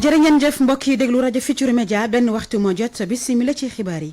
jërë ngeen jëf mbokk yi déglu rajo Futurs Médias benn waxtu moo jot bismillah ci xibaar yi.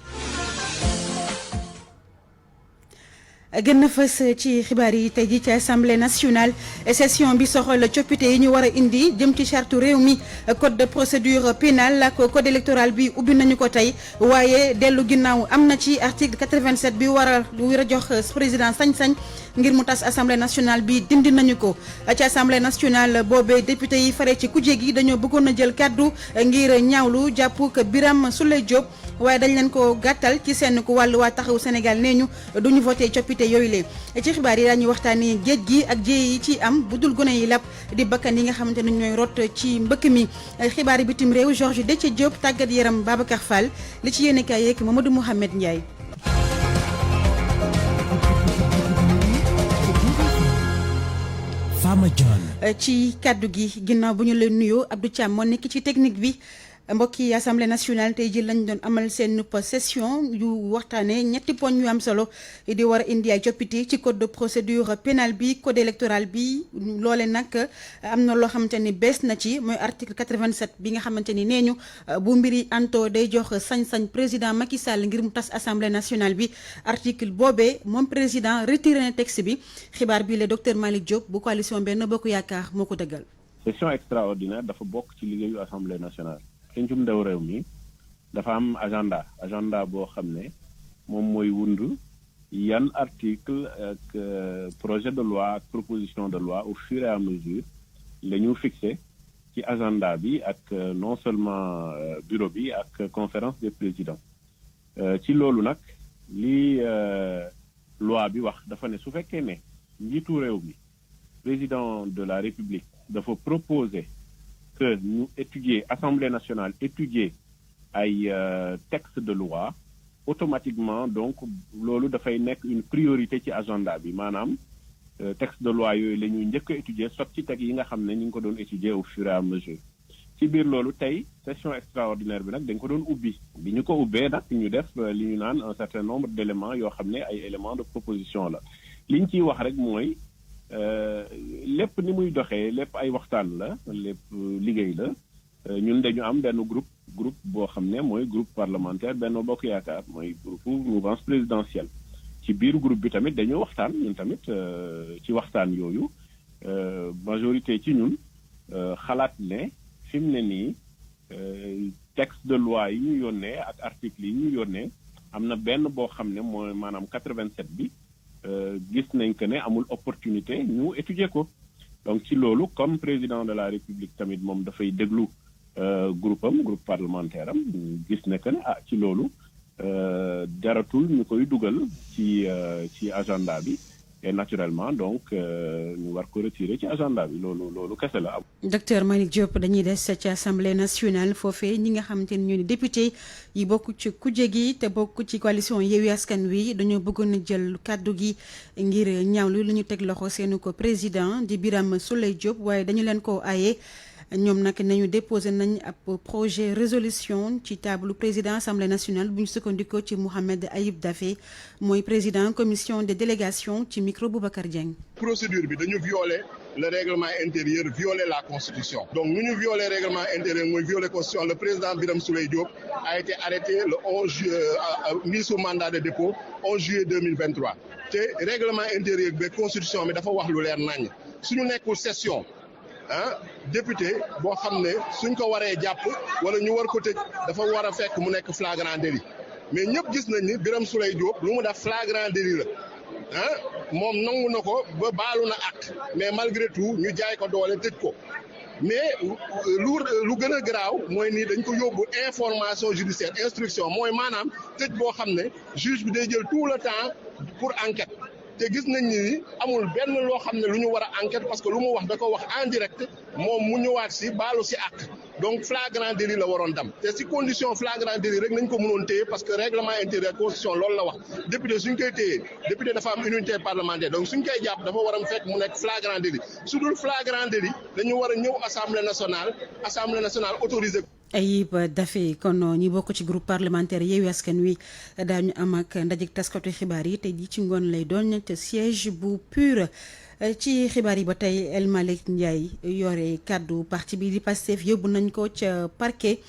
gën na fës ci xibaar yi tey jii ci assemblée nationale session bi soxal coppite yi ñu war a indi jëm ci charte réew mi code de procédure pénale ak code électoral bi ubbi nañu ko tey waaye dellu ginnaaw am na ci article 87 bi war a jox président sañ-sañ ngir mu tas assemblée nationale bi dindi nañu ko ci assemblée nationale boobee député yi fare ci kujje gi dañoo bëggoon a jël kaddu ngir ñaawlu jàpp ko Birame Souleye Diop waaye dañ leen ko gàttal ci seen ku wàllu waa taxawu Sénégal nee ñu duñu voté coppite yooyu lee ci xibaar yi dañuy waxtaanee géej gi ak jéey yi ci am bu dul gone yi lap di bakkan yi nga xamante ne ñooy rot ci mbëkk mi xibaar yi bitim réew Georges Déthié Diop tàggat yaram Babacar Fall li ci yéene kaay yeeg Mamadou Mouhamed Ndiaye. Fama John. ci kaddu gi ginnaaw bu ñu leen nuyoo Abdou Thiam moo nekk ci technique bi. mbokk yi assemblée nationale tey ji lañ doon amal seen session yu waxtaanee ñetti poñ yu am solo di war a indi ay coppite ci code de procédure pénale bi code électoral bi loole nag am na loo xamante ni bees na ci mooy article 87 bi nga xamante ni nee ñu bu mbiri anto day jox sañ-sañ président Macky Sall ngir mu tas assemblée nationale bi article boobee moom président retiré na texte bi xibaar bi le docteur Malick Diop bu coalition Benno Bokk Yaakaar moo ko dëggal. session extraordinaire dafa bokk ci liggéeyu assemblée nationale. pencum ndaw réew mi dafa am agenda boo xam ne moom mooy wund yan article ak projet de loi ak proposition de loi au fur et à mesure la ñu fixé ci agenda bi ak non seulement bureau bi ak conférence des présidents ci loolu nag li loi bi wax dafa ne su fekkee ne njiitu réew mi président de la république dafa proposer que ñu étudier Assemblée nationale étudier ay texte de loi automatiquement donc loolu dafay nekk une priorité ci agenda bi maanaam texte de loi yooyu la ñuy njëkk a étudier sot ci teg yi nga xam ne ñu ngi ko doon étudier au fur et à mesure ci biir loolu tey session extraordinaire bi nag dañ ko doon ubbi bi ñu ko ubbee nag ñu def li ñu naan un certain nombre d'éléments yoo xam ne ay éléments de proposition la li ñu ciy wax rek mooy lépp ni muy doxee lépp ay waxtaan la lépp liggéey la ñun dañu am benn groupe boo xam ne mooy groupe parlementaire Benno Bokk Yaakaar mooy groupe mouvance présidentielle ci biir groupe bi tamit dañu waxtaan ñun tamit ci waxtaan yooyu majorité ci ñun xalaat ne fi mu ne nii texte de loi yi ñu yónnee ak article yi ñu yónnee am na benn boo xam ne mooy maanaam 87 bi gis nañ que ne amul opportunité ñu étudier ko donc ci loolu comme président de la république tamit moom dafay déglu groupe parlementaire am gis ne que ne ci loolu jaratul ñu koy dugal ci agenda bi et naturellement donc ñu war ko retirer ci agenda bi loolu kese la am. docteur Malick Diop dañuy des ci assemblée nationale foofee ñi nga xamante ni ñu ni député yi bokk ci kujje gi te bokk ci coalition Yewwi Askan Wi dañoo bëggoon a jël kàddu gi ngir ñaawlu lu ñu teg loxo seenu ko président di Birame Souleye Diop waaye dañu leen ko aaye. ñoom nag nañu déposé nañ ab projet résolution ci table président assemblée nationale bu ñu sukkandikoo ci Mohamed Ayib Daffé mooy président commission de délégation ci micro Boubacar Dieng. procédure bi dañu violer le règlement intérieur, violer la constitution. Donc nous violer le règlement intérieur, nous violer la constitution. Le président Birame Souleye Diop a été arrêté le 11 juillet, mis sous mandat de dépôt 11 juillet 2023. Le règlement intérieur de la constitution mais dafa wax lu leer nañ suñu nekkul session député boo xam ne suñ ko waree jàpp wala ñu war ko tëj dafa war a fekk mu nekk flagrant délit mais ñëpp gis nañ ni Birame Souleye Diop lu mu def flagrant délit la moom nangu na ko ba baalu na acte mais malgré tout ñu jaay ko doole tëj ko mais lu gën a garaaw mooy nii dañ ko yóbbu information judiciaire instruction mooy maanaam tëj boo xam ne juge bi day jël tout le temps pour enquête te gis nañ ni amul benn loo xam ne lu ñu war a enquête parce que lu mu wax da ko wax en direct moom mu ñëwaat si baalu si ak donc flagrant délit la waroon dem te si condition flagrant délit rek nañ ko mënoon téye parce que règlement intérieur constitution loolu la wax député suñ koy téye député dafa am immunité parlementaire donc suñ koy jàpp dafa war a fekk mu nekk flagrant délit su dul flagrant délit dañu war a ñëw assemblée nationale autorisé. Ayib Daffé kon ñi bokk ci groupe parlementaire Yewwi Askan Wi daañu am ak ndaje taskatu xibaar yi tey jii ci ngoon lay doon te siège bu PUR. ci xibaar yi ba tey El Malick Ndiaye yore kàddu parti bi di Pastef yóbbu nañ ko ca parquet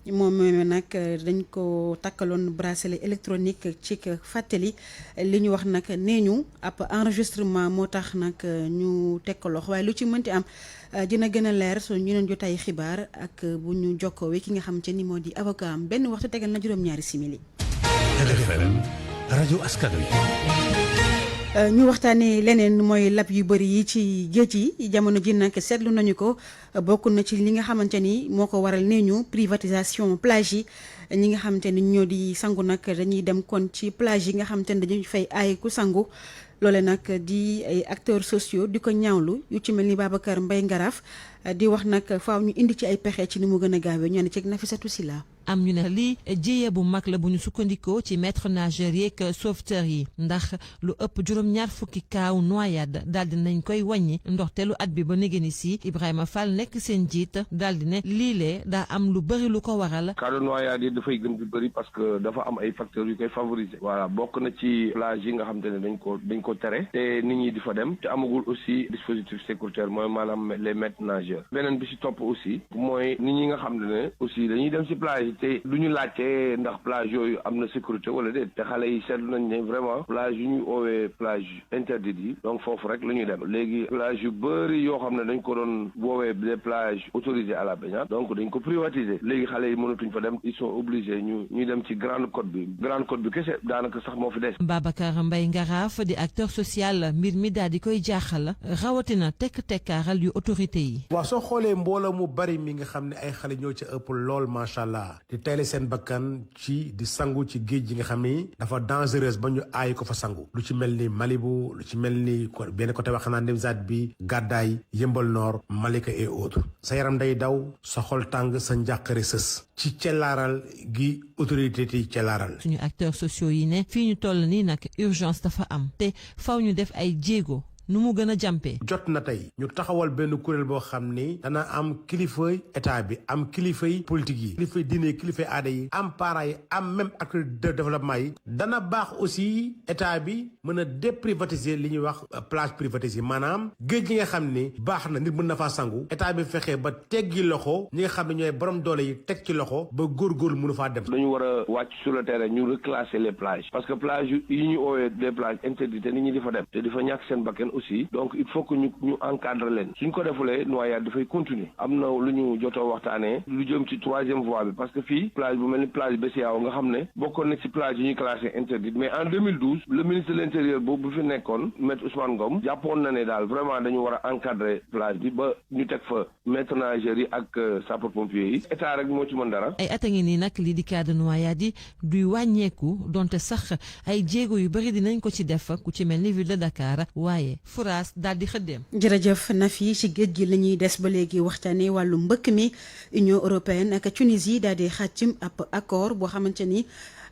moom nag dañ ko takkaloon bracelet électronique ci fàttali li ñu wax nag nee ñu ab enregistrement moo tax nag ñu teg ko loxo waaye lu ci mënti am dina gën a leer su ñu leen jotay xibaar ak bu ñu jokkoowee ki nga xamante ni moo di avocat am benn waxtu tegal na juróom-ñaari simili. RFM rajo askan wi. ñu waxtaanee leneen mooy lab yu bëri yi ci géej yi jamono ji nag seetlu nañu ko bokk na ci li nga xamante ni moo ko waral nee ñu privatisation plage yi ñi nga xamante ni ñoo di sangu nag dañuy dem kon ci plage yi nga xamante ni dañuy fay aay ku sangu loole nag di ay acteurs sociaux di ko ñaawlu yu ci mel ni Babacar Mbaye Ngaraaf di wax nag faaw ñu indi ci ay pexe ci ni mu gën a gaawee ñu ne ci Nafissatou Sila am ñu ne lii jéye bu mag la bu ñu sukkandikoo ci maître nageur yeeg sauveteur yi ndax lu ëpp juróom-ñaar fukki kaaw noyade daal di nañ koy wàññi ndoxteelu at bi ba négéni si Ibrahima Fall nekk seen jiit daal di ne liilee daa am lu bëri lu ko waral. cas de noyade yi dafay gën di bëri parce que dafa am ay facteurs yu koy favoriser. voilà bokk na ci plage yi nga xam te ne dañ ko tere te nit ñi di fa dem te amagul aussi dispositif sécuritaire mooy maanaam les maîtres nageurs. beneen bi ci topp aussi mooy nit ñi nga xam ne aussi dañuy dem ci plage te lu ñu laajte ndax plage yooyu am na sécurité wala déet te xale yi seetlu nañ ne vraiment plage yu ñuy oowee plage interdite yi donc foofu rek la ñuy dem léegi plage yu bëri yoo xam ne dañ ko doon woowee des plages autorisées à la baignade donc dañ ko privatiser léegi xale yi mënatuñ fa dem ils sont obligés ñuy dem ci grande côte bi kese daanaka sax moo fi des. Babacar Mbaye Ngaraaf di acteur social mbir mi daal di koy jaaxal rawatina tekkaaral yu autorité yi. waaw soo xoolee mbooloo mu bari mi nga xam ne ay xale ñoo ci ëpp lool macha allah. di teyle seen bakkan ci di sangu ci géej gi nga xam ni dafa dangereuse ba ñu aay ko fa sangu lu ci mel ni Malibu lu ci mel ni benn côté wax naa Nimzaat bi Gàddaay Yëmbal Nord Malika et autres sa yaram day daw sa xol tàng sa njàqare sës ci celaaral gi autorité yi celaaral. suñu acteurs sociaux yi ne fii ñu toll nii nag urgence dafa am te faw ñu def ay jéego nu mu gën a jàmpee. jot na tey ñu taxawal benn kuréel boo xam ni dana am kilifay état bi am kilifay politique yi kilifay diine kilifay aada yi am parents yi am même acteur de développement yi dana baax aussi état bi mën a déprivatiser li ñuy wax plage privatisée maanaam géej gi nga xam ni baax na nit mën na faa sangu état bi fexe ba teggi loxo ñi nga xam ne ñooy borom doole yi teg ci loxo ba góorgóorlu mënu faa dem. dañu war a wàcc sur le terrain ñu reclasser les plages parce que plage yi ñu oowee des plages interdites nit ñi di fa dem te di fa ñàkk seen bakkan aussi donc il faut que ñu encadre leen suñ ko defulee noyade dafay continuer am na lu ñu jotoo waxtaanee lu jëm ci 3e voie bi parce que fii plage bu mel ni plage BCEAO nga xam ne bokkoon na ci plage yi ñuy classé interdite mais en 2012 le ministre de l'intérieur boobu bu fi nekkoon maître Ousmane Ngom jàppoon na ne daal vraiment dañu war a encadrer plage bi ba ñu teg fa maître nageurs yi ak sapeur pompier yi état rek moo ci mën dara. ay at a ngi nii nag lii di cas de noyade yi duy wàññeeku donte sax ay jéego yu bëri dinañ ko ci def ku ci mel ni ville de Dakar waaye daal di xëddeem. jërëjëf Nafi ci géej gi la ñuy des ba léegi waxtaanee wàllu mbëkk mi Union européenne ak Tunisie daal di xàccim ab accord boo xamante ni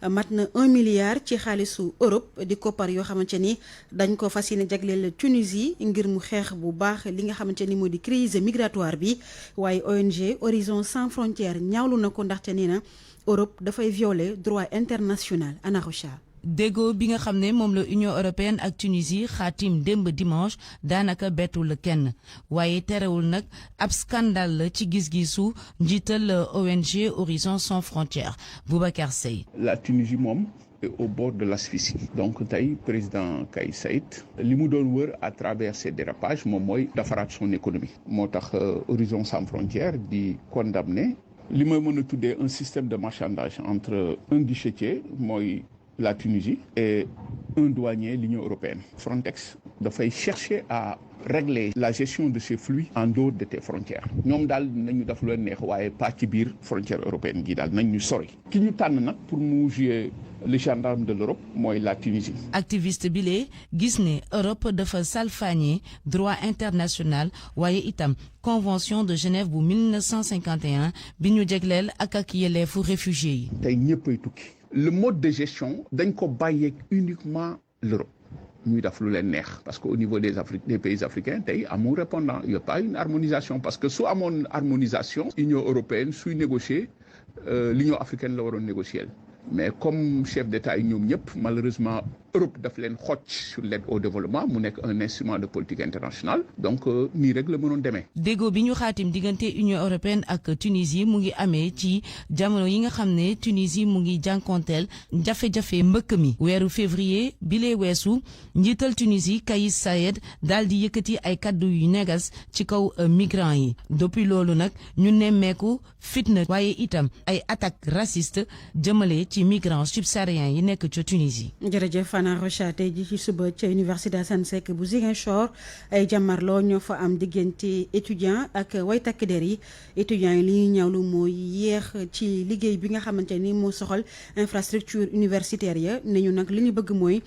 mat na 1 milliard ci xaalisu Europe di koppar yoo xamante ni dañ ko fas yéene jagleel Tunisie ngir mu xeex bu baax li nga xamante ni moo di crise migratoire bi waaye ONG Horizon Sans Frontières ñaawlu na ko ndaxte nee na Europe dafay violer droit international. Anna Rocha. déggoo bi nga xam ne moom la Union européenne ak Tunisie xaatim démb dimanche daanaka bettul kenn waaye terewul nag ab scandale la ci gis-gisu njiital ONG Horizon Sans Frontières Boubacar Seye. La Tunisie moom est au bord de l'asphyxie donc tey président Kais Saied li mu doon wër à travers ces dérapages moom mooy defaraat son économie moo tax Horizon Sans Frontières di condamner li may mën a tuddee un système de marchandage entre un guichetier mooy la Tunisie et un douanier l'Union européenne. Frontex dafay chercher à régler la gestion de ces flux en dehors de tes frontières ñoom daal nañu def lu leen neex waaye pas ci biir frontière européenne gi daal nañ ñu sori ki ñu tànn nag pour mu jouer le gendarme de l'Europe mooy la Tunisie. activiste bi lee gis ne Europe dafa salfaañe droit international waaye itam convention de Genève bu 1951 bi ñu jagleel ak yelleefu réfugiés yi. tey ñëppay tukki. Le mode de gestion dañ ko bàyyeeg uniquement l'Europe ñuy def lu leen neex parce que au niveau des pays africains tey amul répondant il y a pas une harmonisation parce que su amoon harmonisation Union européenne suy négocier l'Union africaine la waroon négocier mais comme chef d'État yi ñoom ñëpp malheureusement Europe daf leen xocc sur l'aide au développement mu nekk un instrument de politique internationale donc nii rek la mënoon demee. déggoo bi ñu xaatim diggante Union européenne ak Tunisie mu ngi amee ci jamono yi nga xam ne Tunisie mu ngi jànkonteel jafe-jafe mbëkk mi weeru février bi lee weesu njiital Tunisie Kais Saied daal di yëkkati ay kaddu yu negas ci kaw migrants yi depuis loolu nag ñu nemmeeku fitna waaye itam ay attaques racistes jëmale ci migrants subsahariens yi nekk ca Tunisie. jërëjëf Fana Rocha tey ji ci suba ca université Assane Seck bu Ziguinchor ay jàmmarloo ñoo fa am diggante étudiants ak way takk der yi étudiants yi li ñuy ñaawlu mooy yéex ci liggéey bi nga xamante ni moo soxal infrastructure universitaire ya ne ñu nag li ñu bëgg mooy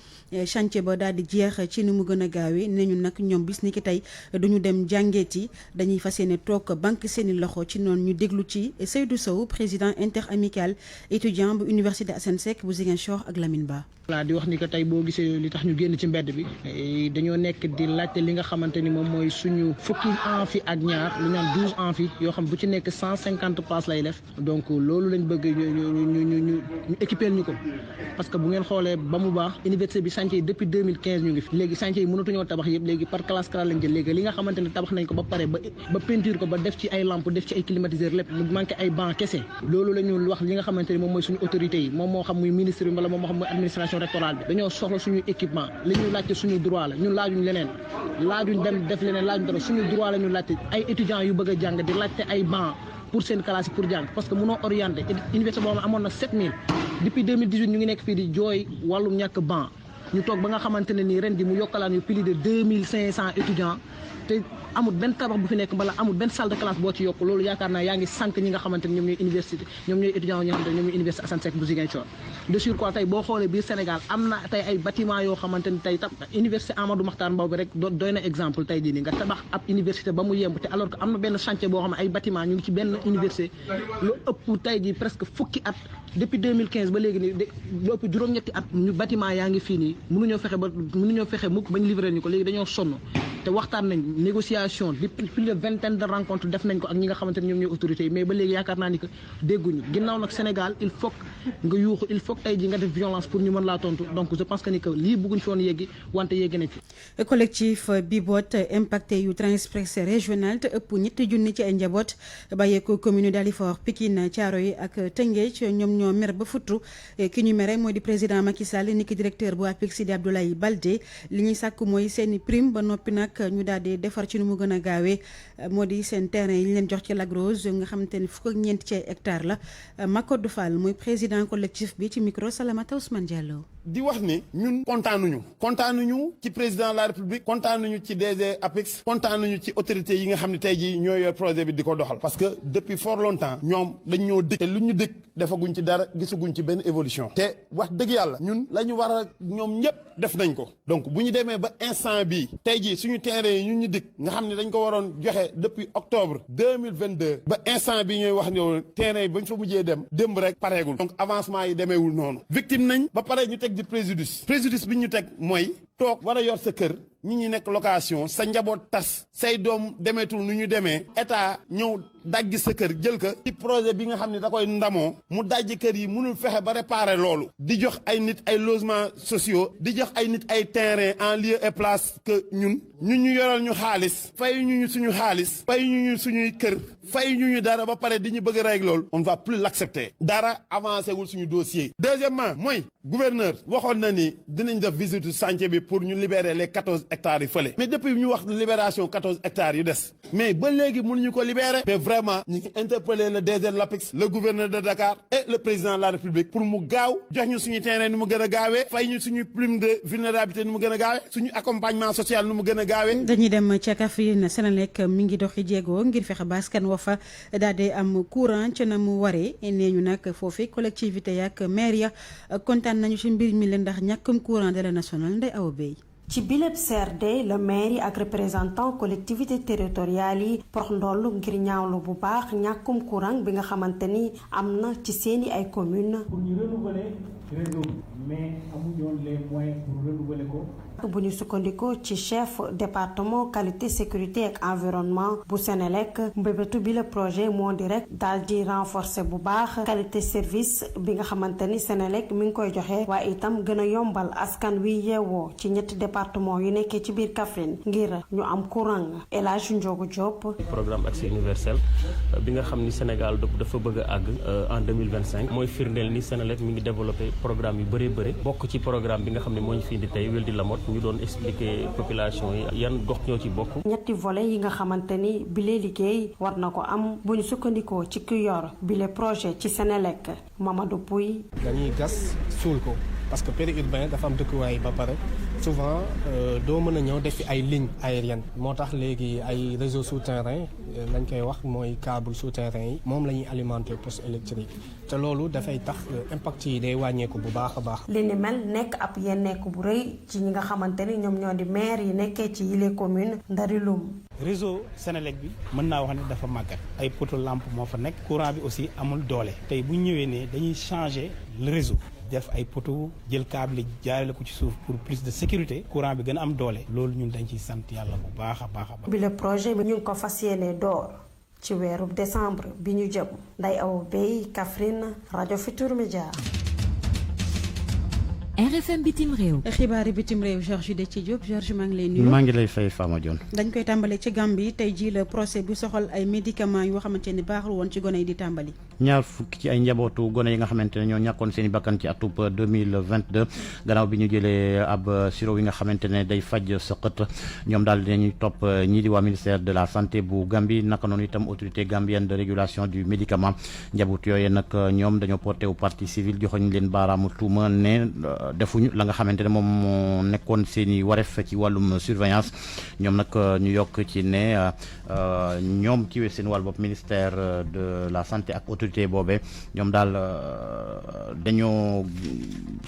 chantier ba daal di jeex ci ni mu gën a gaawee ne ñu nag ñoom bis ni ki tey duñu dem jàngeeti dañuy fas yéene toog banque seeni loxo ci noonu ñu déglu ci Seydou Sow président interamical étudiant bu université Assane Seck bu Ziguinchor ak Lamine Ba. voilà di wax ni que tey boo gisee li tax ñu génn ci mbedd bi dañoo nekk di laajte li nga xamante ni moom mooy suñu fukki amphi ak ñaar lu ñu naan 12 amphi yoo xam bu ci nekk 150 places lay def donc loolu lañ bëgg ñu équiper ñu ko parce que bu ngeen xoolee ba mu baax université bi chantier yi depuis 2015 ñu ngi fi léegi chantier yi mënatuñoo tabax yëpp léegi par classe lañ jël léegi li nga xamante ne tabax nañ ko ba pare ba peinture ko ba def ci ay lampes def ci ay climatiseurs lépp mu manqué ay bancs kese loolu la ñu wax li nga xamante ni moom mooy suñu autorités yi moom moo xam muy ministre bi wala moom moo xam muy administration rectorale bi dañoo soxla suñu équipement li ñuy laajte suñu droit la ñun laajuñ leneen laajuñ dem def leneen laajuñ dara suñu droit la ñu laajte ay étudiants yu bëgg a jàng di laajte ay bancs pour seen classe yi pour jàng parce que mënoo orienté université boobu amoon na 7000 depuis 2018 ñu ngi nekk fii di jooy wàllum ñàkk banc ñu toog ba nga xamante ne nii ren di mu yokkalaan yu plus de 2500 étudiants te amul benn tabax bu fi nekk mbala amul benn salle de classe boo ci yokk loolu yaakaar naa yaa ngi sànq ñi nga xamante ne ñoom ñooy université ñoom ñooy étudiants yi nga xamante ne ñoom ñooy université Assane Seck bu Ziguinchor de surcroît tey boo xoolee biir Sénégal am na tey ay bâtiment yoo xamante ne tey tam université Amadou Mahtar Mbow bi rek doy na exemple tey jii nii nga tabax ab université ba mu yemb te alors que am na benn chantier boo xam ne ay bâtiment ñu ngi ci benn université lu ëpp tey jii presque fukki at depuis 2015 ba léegi nii lu ëpp juróom-ñetti at ñu bâtiment yaa ngi fii nii mënuñoo fexe mukk bañ livré ñu ko léegi dañoo sonn te waxtaan nañ négociation plus de vingtaine de rencontres def nañ ko ak ñi nga xamante ne ñoom ñooy autorités yi mais ba léegi yaakaar naa ni que dégguñu ginnaaw nag Sénégal il faut nga yuuxu il faut tey ji nga def violence pour ñu mën laa tontu donc je pense que ni que lii bëgguñ fi woon yeggi wante yeggi nañ fi. collectif bi boot impacté yu train express régional te ëpp ñetti junni ci ay njaboot bàyyeeko commune Dalifort Pikine Thiaroye ak Tëngéej ñoom ñoo mer ba futtu ki ñu mere moo di président Macky Sall ni ki directeur bu APIX Sidi Abdoulaye Baldé li ñuy sàkk mooy seeni prime ba noppi nag ñu daal di defar ci nu mu gën a gaawee moo di seen terrain yi ñu leen jox ci Lac Rose nga xamante ni fukk ak ñeent ci ay hectares la Makodou Fall mooy président collectif bi ci micro Salamata Ousmane Diallo. di wax ni ñun kontaanuñu ci président de la république kontaanuñu ci DG APIX kontaanuñu ci autorités yi nga xam ne tey jii ñoo yor projet bi di ko doxal parce que depuis fort longtemps ñoom dañ ñoo dëkk te lu ñu dëkk defaguñ ci dara gisaguñ ci benn évolution te wax dëgg yàlla ñun la ñu war a ñoom ñëpp def nañ ko donc bu ñu demee ba instant bii tey jii suñu terrain yi ñun ñu dëkk nga xam ne dañ ko waroon joxe depuis octobre 2022 ba instant bii ñooy wax ne terrain yi bañ fa mujjee dem démb rek pareegul donc avancement yi demeewul noonu victime nañ ba pare ñu teg di préjudice bi ñu teg mooy toog war a yor sa kër ñi ñi nekk location sa njaboot tas say doom demeetul nu ñu demee état ñëw dajji sa kër jël ko ci projet bi nga xam ne da koy ndamoo mu dajji kër yi mënul fexe ba réparer loolu di jox ay nit ay logements sociaux di jox ay nit ay terrain en lieu et place que ñun ñu yoral ñu xaalis fay ñu suñu xaalis fay ñu suñuy kër fay ñu dara ba pare di ñu bëgg a rek loolu on ne va plus l'accepter dara avancé wul suñu dossier. Deuxièmement mooy gouverneur waxoon na ni dinañ def visite chantier bi pour ñu libérer les 14 hectares yi fële mais depuis ñu wax libération 14 hectares yu des mais ba léegi mënuñu ko libérer mais vraiment ñu ngi interpeller le DG de l'APIX le gouverneur de Dakar et le président de la République pour mu gaaw jox ñu suñu terrain nu mu gën a gaawee fay ñu suñu prime de vulnérabilité nu mu gën a gaawee suñu accompagnement social nu mu gën a gaawee. dañuy dem ca Kaffrine Senelec mi ngi doxi jéego ngir fexe ba askan wa fa daal di am courant ca na mu waree nee ñu nag foofee collectivité yak maire ya kontaan nañu ci mbir mi leen ndax ñàkkam courant de la nationale Ndeye Awa Bey. ci bileb CRD le maire yi ak représentant collectivité territoriale yi prox ndoll ngir ñaawlu bu baax ñàkkum courant bi nga xamante ni am na ci seeni ay communes. pour ñu renouveler réseau bi mais amuñu woon les moyens pour renouveler ko bu ñu sukkandikoo ci chef département qualité sécurité ak environnement bu Senelec mbébétu bi le projet moo di rek daal di renforcer bu baax qualité service bi nga xamante ni Senelec mi ngi koy joxe waaye itam gën a yombal askan wi yeewoo ci ñetti département yu nekkee ci biir Kaffrine ngir ñu am courant. El Hadj Ndiogu Diop. programme accès universel bi nga xam ni Sénégal dafa bëgg a àgg en 2025 mooy firndeel ni Senelec mi ngi développé programme yu bëree bëri bokk ci programme bi nga xam ne moo ñu fi indi tey Weldi Lamot ñu doon expliquer population yi yan gox ñoo ci bokk. ñetti volet yi nga xamante ni bile liggéey war na ko am bu ñu sukkandikoo ci ki yor bile projet ci Senelec Mamadou Pouy. dañuy gas suul ko parce que périurbain dafa am dëkkuwaay ba pare souvent doo mën a ñëw def fi ay lignes aériennes moo tax léegi ay réseau souterrain lañ koy wax mooy câble souterrain yi moom la ñuy alimenter poste électrique te loolu dafay tax impact yi day wàññeeku bu baax a baax. li ni mel nekk ab yenneeku bu rëy ci ñi nga xamante ni ñoom ñoo di maire yi nekkee ci yile commune Ndari Loum. réseau Senelec bi mën naa wax ne dafa màggat ay poto lampe moo fa nekk courant bi aussi amul doole tey bu ñëwee ne dañuy changer le réseau. def ay poteau jël câble jaarale ko ci suuf pour plus de sécurité courant bi gën a am doole loolu ñun dañ ciy sant yàlla bu baax a baax a baax. bi le projet bi ñu ngi ko fas yéene door ci weeru décembre bi ñu jëm Ndeye Awa Bey Kaffrine rajo Futurs Médias. RFM bitim réew. xibaari bitim réew Georges Déthié Diop Georges maa ngi lay nuyu. maa ngi lay fay Fama Dione. dañ koy tàmbale ci Gambie tey jii la procès bu soxal ay médicaments yoo xamante ni baaxul woon ci gone yi di tàmbali. ñaar fukki ci ay njabootu gone yi nga xamante ne ñoo ñàkkoon seen i bakkan ci atub 2022 gannaaw bi ñu jëlee ab sirop yi nga xamante ne day faj sëqët ñoom daal dinañuy topp ñii di waa ministère de la santé bu Gambie naka noonu itam autorité gambienne de régulation du médicament njaboot yooyu nag ñoom dañoo porté wu partie civile joxoñ leen baaraamu tuuma ne defuñu la nga xamante ne moom moo nekkoon seen i wareef ci wàllum surveillance ñoom nag ñu yokk ci ne ñoom ci seen wàll bopp ministère de la santé ak autorité boobee ñoom daal dañoo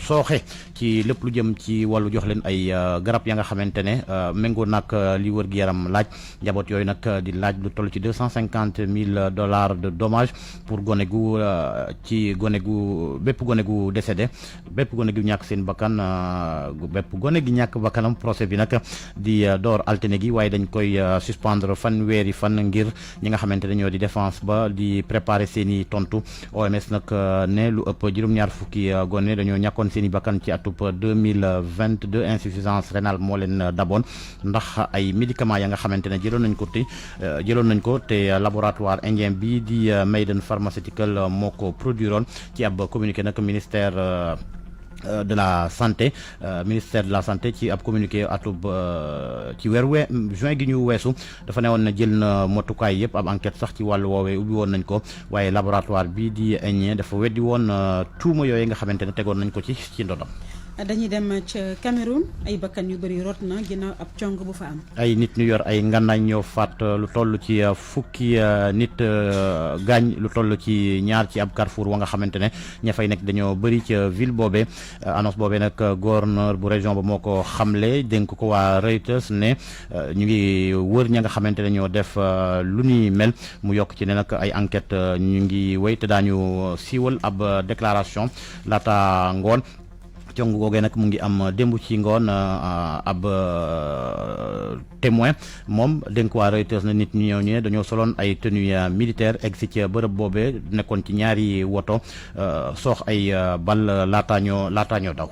sooxe ci lépp lu jëm ci wàllu jox leen ay garab ya nga xamante ne méngoo nag li wër gi yaram laaj njaboot yooyu nag di laaj lu toll ci $250,000 de dommages pour gone gu ci gone gu bépp gone gu décédé bépp gone gu ñàkk seen bakkan bépp gone gi ñàkk bakkanam procès bi nag di door altine gi waaye dañ koy suspendre fanweeri fan ngir ñi nga xamante ne ñoo di défense ba di préparer seen i tontu OMS nag ne lu ëpp juróom-ñaar fukki gone dañoo ñàkkoon seen i bakkan ci atub 2022 insuffisance rénale moo leen daboon ndax ay médicaments ya nga xamante ne jëloon nañ ko te laboratoire indien bi di Maiden Pharmaceutical moo ko produiroon ci ab communiqué nag ministère de la santé ministère de la santé ci ab communiqué atub ci weer juin gi ñu weesu dafa ne woon na jël na motukaay yëpp ab enquête sax ci wàllu woowee ubbi woon nañ ko waaye laboratoire bi di indien dafa weddi woon tuuma yooyu nga xamante ne tegoon nañ ko ci ndodam. dañuy dem ca Cameroun ay bakkan yu bëri rot na ginnaaw ab cong bu fa am. ay nit ñu yor ay ngànnaay ñoo faat lu toll ci fukki nit gaañ lu toll ci ñaar ci ab carrefour wa nga xamante ne ña fay nekk dañoo bëri ca ville boobee annonce boobee nag gouverneur bu région ba moo ko xamle dénk ko waa Reuters ne ñu ngi wër ña nga xamante ne ñoo def lu ni mel mu yokk ci ne nag ay enquête ñu ngi wéy te daañu siiwal ab déclaration laata ngoon. cong googee nag mu ngi am démb ci ngoon ab témoin moom dénk waa Reuters na nit ñi ñëw ñe dañoo soloon ay tenue militaire egg si ca bërëb boobee nekkoon ci ñaari woto soox ay bal laataañoo daw.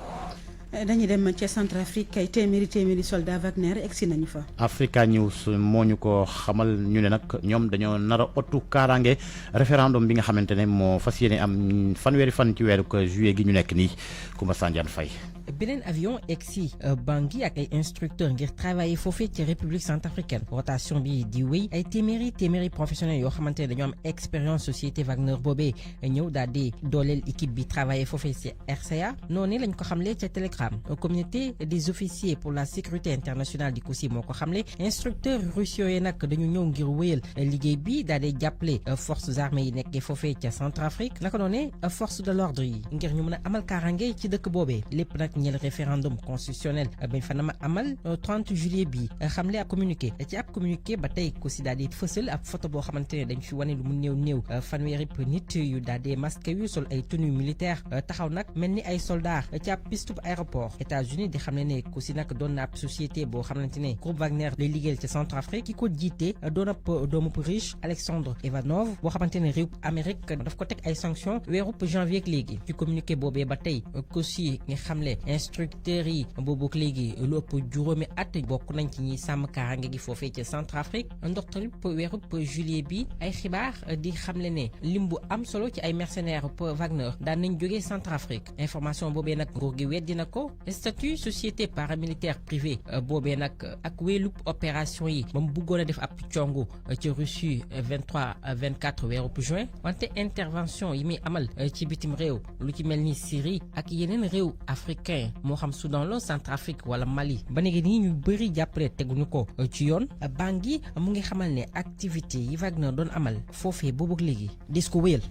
dañuy dem ca Centrafrique ay téeméeri soldat Wagner egsi nañu fa. Africa News moo ñu ko xamal ñu ne nag ñoom dañoo nar a ottu kaaraange référendum bi nga xamante ne moo fas yéene am fanweeri fan ci weeru juillet gi ñu nekk nii Koumba Sandiane Faye. beneen avion egsi Bangui ak ay instructeurs ngir travailler foofee ci République centrafricaine rotation bi di wéy ay téeméeri professionnels yoo xamante ne dañoo am expérience société Wagner boobee ñëw daal di dooleel équipe bi travailler foofee ci RCA noonu lañ ko xamle ca Telegram communauté des officiers pour la sécurité internationale di COSI moo ko xamle instructeurs russes yooyu nag dañu ñëw ngir wéyal liggéey bi daal di jàppale forces armées yi nekkee foofee ca Centrafrique naka noonu force de l'ordre yi ngir ñu mën a amal kaaraange ci dëkk boobee lépp nag ñeel référendum constitutionnel bañ fa nama amal 30 juillet bi xamle ab communiqué ci ab communiqué ba tey COSI daal di fësal ab photo boo xamante ne dañ fi wane lu mu néew fanweeri nit yu daal di masque yu sol ay tenue militaire taxaw nag mel ni ay soldats ci ab piste aéroport aéroport États-Unis di xam ne ku si nag doon na ab société boo xamante ne groupe Wagner lay liggéeyal ci Centrafrique ki ko jiite doon ab doomu riche Alexandre Ivanov boo xamante ne réew Amérique daf ko teg ay sanctions weeru janvier ak léegi ci communiqué boobee ba tey aussi nga xamle instructeurs yi boobu ak léegi lu ëpp juróomi at bokk nañ ci ñi sàmm kaaraange gi foofee ci Centrafrique ndorteel weeru juillet bi ay xibaar di xamle ne lim bu am solo ci ay mercenaires Wagner daan nañ jógee Centrafrique information boobee nag nguur gi weddi na ko statut société paramilitaire privée boobee nag ak wéelub opération yi ba mu bëggoon a def ab congu ci Russie 23-24 weeru juin wante intervention yi muy amal ci bitim réew lu ci mel ni Syrie ak yeneen réew africain moo xam Soudan la Centrafrique wala Mali ba léegi nii ñu bëri jàppale teguñu ko ci yoon Bangui mu ngi xamal ne activité yi Wagner doon amal foofee boobu ak léegi dis ko wéyal.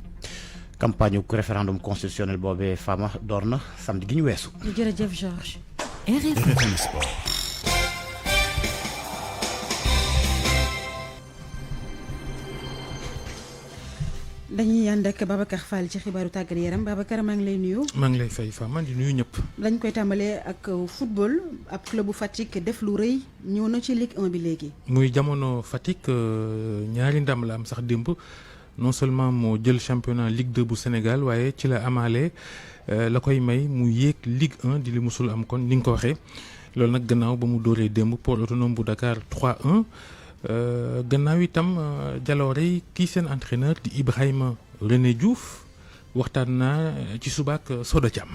campagne wu référendum constitutionnel boobee Fama door na samedi gi ñu weesu. jërëjëf Georges. RFM Sport. dañuy ànd ak Babacar Fall ci xibaaru tàggat yaram Babacar maa ngi lay nuyu. maa ngi lay fay Fama di nuyu ñëpp. dañ koy tàmbalee ak football ab club bu Fatick def lu rëy ñëw na ci Ligue 1 bi léegi. muy jamono Fatick ñaari ndam la am sax démb non seulement moo jël championnat Ligue 2 bu Sénégal waaye ci la amaale la koy may mu yéeg Ligue 1 di li musul am kon ni nga ko waxee loolu nag gannaaw ba mu dóoree démb Port Autonome bu Dakar 3-1. gannaaw itam jaloore kii seen entraîneur di Ibrahima René Diouf waxtaan naa ci subaak Soda Thiam.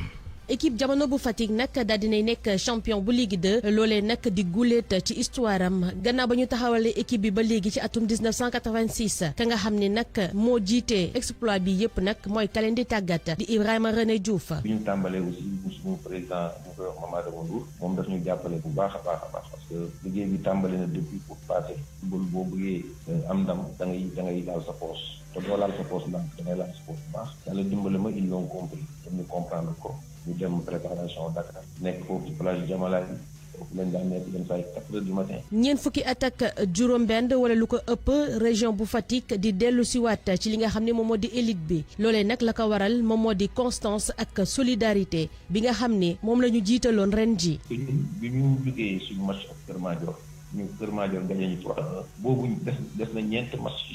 équipe jamono bu Fatick nag daal dinay nekk champion bu Ligue 2 loolee nag di guléet ci histoire am gannaaw ba ñu taxawalee équipe bi ba léegi ci atum 1986 ka nga xam ne nag moo jiite exploit bi yëpp nag mooy ka leen di tàggat di Ibrahima René Diouf. bi ñu tàmbalee aussi suñu président ñu koy wax Mamadou Ndour moom daf ñu jàppale bu baax a baax parce que liggéey bi tàmbale na depuis pour passé football boo bëggee am ndam da ngay laal sa poche te doo laal sa poche ndam da ngay laal sa poche bu baax yàlla dimbale ma ils l'ont compris dañu comprendre ko. ñu dem préparation Dakar nekk foofu ci plage Jamalaay foofu lañ daan nekk yenn saa yi 4 heures du matin. ñeent fukki at ak juróom-benn wala lu ko ëpp région bu Fatick di dellu si waat ci li nga xam ne moom moo di élite bi loolee nag la ko waral moom moo di constance ak solidarité bi nga xam ne moom la ñu jiitaloon ren ji. bi ñu jógee suñu match ak Kër Madior ñu Kër Madior gagné ñu 3-1 boobu des na ñeent match ci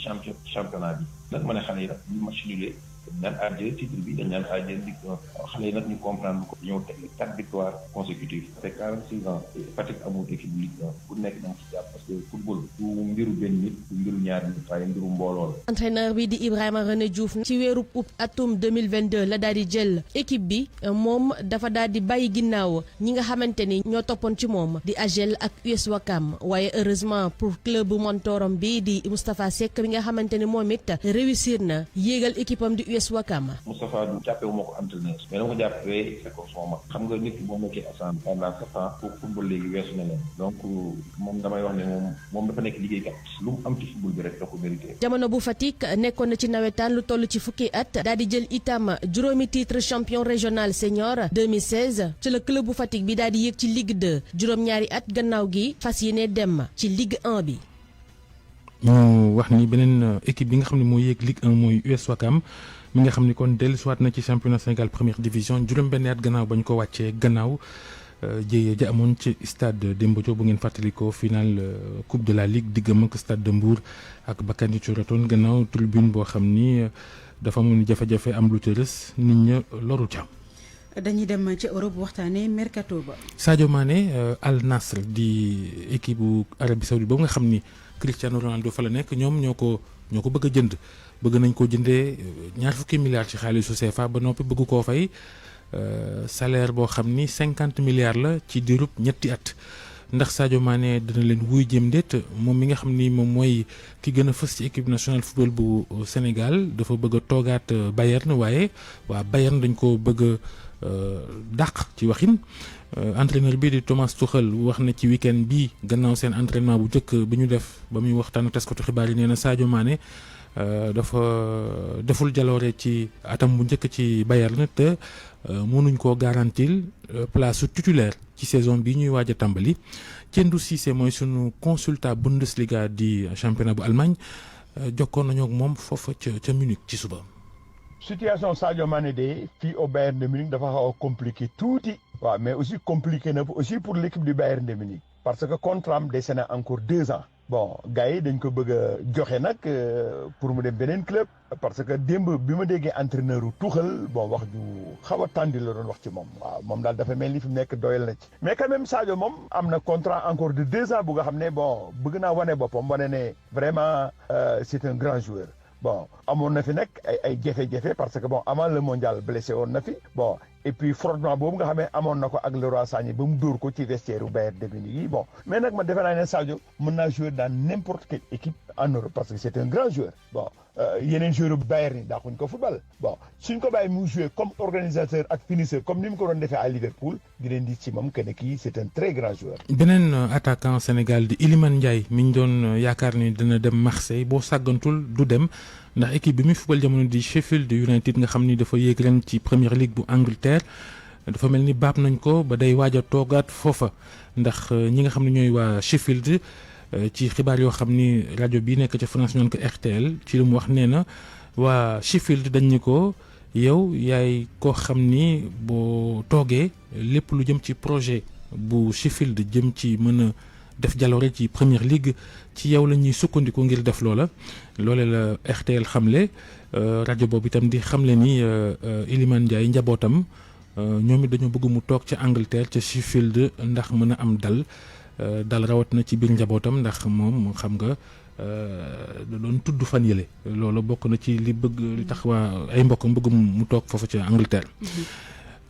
championnat bi nag ma ne xale yi nag ñu match nulé dañ naan aajee titre bi dañ naan aajee Ligue 1 xale yi nag ñu comprendre ko ñëw teg 4 victoires consécutives c'est 46 ans Fatick amul équipe Ligue 1 ku nekk danga ci jàpp parce que football du mbiru benn nit du mbiru ñaar nit waaye mbiru mbooloo la. entraîneur bi di Ibrahima René Diouf ci weeru août atum 2022 la daal di jël équipe bi moom dafa daal di bàyyi ginnaaw ñi nga xamante ni ñoo toppoon ci moom di AGEL ak US Ouakam waaye heureusement pour club bu montorom bi di Moustapha Seck bi nga xamante ni moom it réussir na yéegal équipe am di US Ouakam. Moustapha du jàppee wu ma ko entraîneur mais dama ko jàppee fekk ko sama mag xam nga nit ki boo nekkee assemblée pendant 7 ans pour football léegi weesu na leen donc moom damay wax ne moom dafa nekk liggéeykat lu mu am ci football bi rek da ko mérité. jamono bu Fatick nekkoon na ci nawetaan lu toll ci fukki at daal di jël itam juróomi titre champion régional senior 2016 ci la club bu Fatick bi daal di yéeg ci Ligue 2 juróom-ñaari at gannaaw gi fas yéene dem ci Ligue 1 bi. ñu wax ni beneen équipe bi nga xam ne moo yéeg Ligue 1 mooy US Ouakam mi nga xam ni kon dellusiwaat na ci championnat Sénégal première division juróom-benn at gannaaw ba ñu ko wàccee gannaaw jéye ja amoon ci stade Demba Diop bu ngeen fàttalikoo final coupe de la ligue diggam ak stade de Mbour ak Bakary Thioratoon gannaaw tribune boo xam ni dafa amoon jafe-jafe am lu tërës nit ña loru ca. dañuy dem ci Europe waxtaanee mercato ba. Sadio Mané Al Nassr di équipe bu Arabie Saoudite boobu nga xam ni Cristiano Ronaldo fa la nekk ñoom ñoo ko bëgg a jënd bëgg nañ ko jëndee $20 milliards ci xaalisu CFA ba noppi bëgg koo fay salaire boo xam ni 50 milliards la ci diirub ñetti at ndax Sadio Mané dina leen wuy jëm déet moom mi nga xam ni moom mooy ki gën a fës ci équipe nationale football bu Sénégal dafa bëgg a toogaat Bayern waaye waa Bayern dañ ko bëgg a dàq ci waxin entraîneur bii di Thomas Tuchel wax na ci week-end bii gannaaw seen entraînement bu njëkk bi ñu def ba muy waxtaan ak taskatu xibaar yi nee na Sadio Mané dafa deful jaloore ci atam bu njëkk ci Bayern te mënuñ koo garantil place titulaire ci saison bi ñuy waaj a tàmbali. Tiendou Cissé mooy sunu consultant Bundesliga di championnat bu Allemagne jokkoon nañu ak moom foofa ca Munich ci suba. situation Sadio Mané de fii au Bayern de Munich dafa xaw a compliqué tuuti. waaw mais aussi compliqué na aussi pour l'équipe du Bayern de Munich parce que contrat am dese na encore 2 ans. bon gars yi dañ ko bëgg a joxe nag pour mu dem beneen club parce que démb bi ma déggee entraîneur u Tuchel bon wax ju xaw a tàndi la doon wax ci moom waaw moom daal dafa mel ni fi mu nekk doyal na ci mais quand même Sadio moom am na contrat encore de 2 ans bu nga xam ne bon bëgg naa wane boppam wane ne vraiment c'est un grand joueur bon amoon na fi nag ay jafe-jafe parce que bon avant le mondial blessé woon na fi bon et puis frottement boobu nga xam ne amoon na ko ak Leroy Sané ba mu dóor ko ci vestiaire u Bayern de Munich yi bon mais nag man defe naa ne Sadio mën naa jouer dans n'importe quelle équipe en Europe parce que c'est un grand joueur bon yeneen joueur bu Bayern yi daaxuñ ko football bon suñ ko bàyyi mu jouer comme organisateur ak finisseur comme ni mu ko doon defee à Liverpool di leen di ci moom que ne kii c'est un très grand joueur. beneen attaquant Sénégal di Iliman Ndiaye mi ñu doon yaakaar ni dina dem Marseille boo sàggantul du dem ndax équipe bi muy football jamono di Sheffield United nga xam ni dafa yéeg ren ci Premier League bu Angleterre dafa mel ni baab nañ ko ba day waaj a toogaat foofa ndax ñi nga xam ne ñooy waa Sheffield ci xibaar yoo xam ni rajo bi nekk ca France ñoon ko RTL ci li mu wax nee na waa Sheffield dañ ni ko yow yaay koo xam ni boo toogee lépp lu jëm ci projet bu Sheffield jëm ci mën a def jaloore ci Premier League ci yow la ñuy sukkandiku ngir def loola loole la RTL xamle rajo boobu itam di xamle ni Iliman Ndiaye njabootam ñoom it dañoo bëgg mu toog ca Angleterre ca Sheffield ndax mën a am dal rawat na ci biir njabootam ndax moom xam nga da doon tudd fan yële loolu bokk na ci li tax waa ay mbokkam bëgg mu toog foofu ca Angleterre.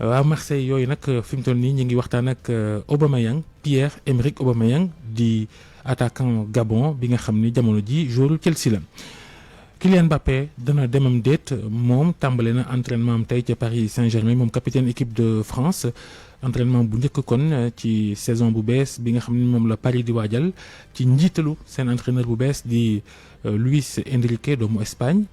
waa Marseille yooyu nag fi mu toll nii ñu ngi waxtaan ak Aubameyang Pierre-Emerick Aubameyang di attaquant Gabon bi nga xam ni jamono ji joueur Chelsea la. Kylian Mbappé dana demam déet moom tàmbale na entraînement am tey ca Paris Saint-Germain moom capitaine équipe de France entraînement bu njëkk kon ci saison bu bees bi nga xam ni moom la Paris di waajal ci njiitalu seen entraîneur bu bees di Luis Enrique doomu Espagne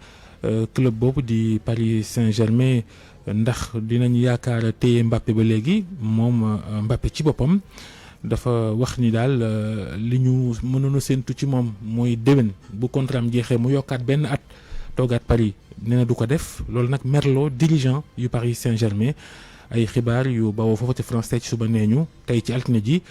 club boobu di Paris Saint-Germain ndax dinañ yaakaar téye Mbappé ba léegi moom Mbappé ci boppam dafa wax ni daal li ñu mënoon a séentu ci moom mooy déwén bu contrat am jeexee mu yokkaat benn at toogaat Paris nee na du ko def loolu nag merloo dirigeant yu Paris Saint-Germain ay xibaar yu bawoo foofu ci France tey ci suba nee ñu tey ci altine ji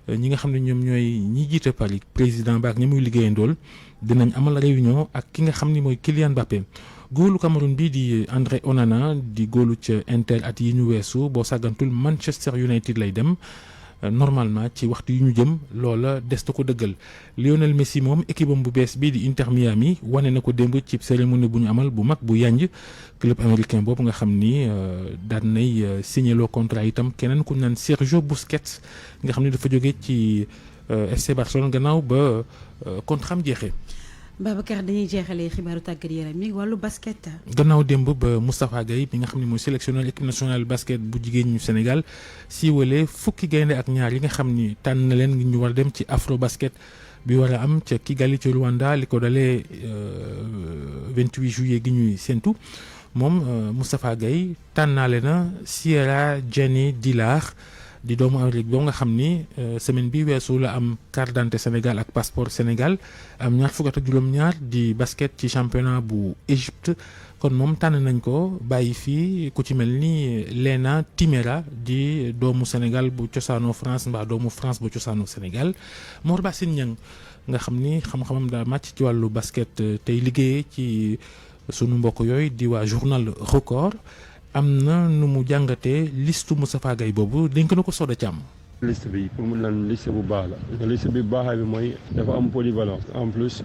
ñi nga xam ne ñoom ñooy ñi jiite Paris président ba ak ñi muy liggéeyandool dinañ amal réunion ak ki nga xam ni mooy Kylian Mbappé. góolu Cameroun bi di André Onana di góolu ca Inter at yi ñu weesu boo sàggantul Manchester United lay dem normalement ci waxtu yu ñu jëm loola des na ko dëggal Lionel Messi moom équipe am bu bees bii di Inter Miami wane na ko démb ci cérémonie bu ñu amal bu mag bu yanj club américain boobu nga xam ni daan nay signé loo contrat itam keneen ku ñu naan Sergio Busquets nga xam ni dafa jóge ci FC Barcelone gannaaw ba contrat am jeexee. Babacar dañuy jeexalee xibaaru tàggat yaram mi wàllu basket. gannaaw démb ba Moustapha Gueye bi nga xam ne mooy sélectionneur équipe nationale basket bu jigéen ñu Sénégal siiwalee fukki gaynde ak ñaar yi nga xam ni tànn na leen ngir ñu war a dem ci afro basket bi war a am ca Kigali ci Rwanda li ko dalee 28 juillet gi ñuy séntu moom Moustapha Gueye tànnaale na Sierra Jenny Dilar di doomu Amérique boobu nga xam ni semaine bi weesu la am carte d'identité Sénégal ak passeport Sénégal am ñaar fukk ak juróom-ñaar di basket ci championnat bu Égypte kon moom tànn nañ ko bàyyi fii ku ci mel ni Lena Timéra di doomu Sénégal bu cosaanoo France mbaa doomu France bu cosaanoo Sénégal Mor Bassine Niang nga xam ni xam-xamam daa màcc ci wàllu basket tey liggéeyee ci sunu mbokk yooyu di waa journal Record am na nu mu jàngatee liste Moustapha Gueye boobu dénk na ko Soda Thiam. liste bi pour mun naan liste bu baax la liste bi baaxaay bi mooy dafa am polyvalence en plus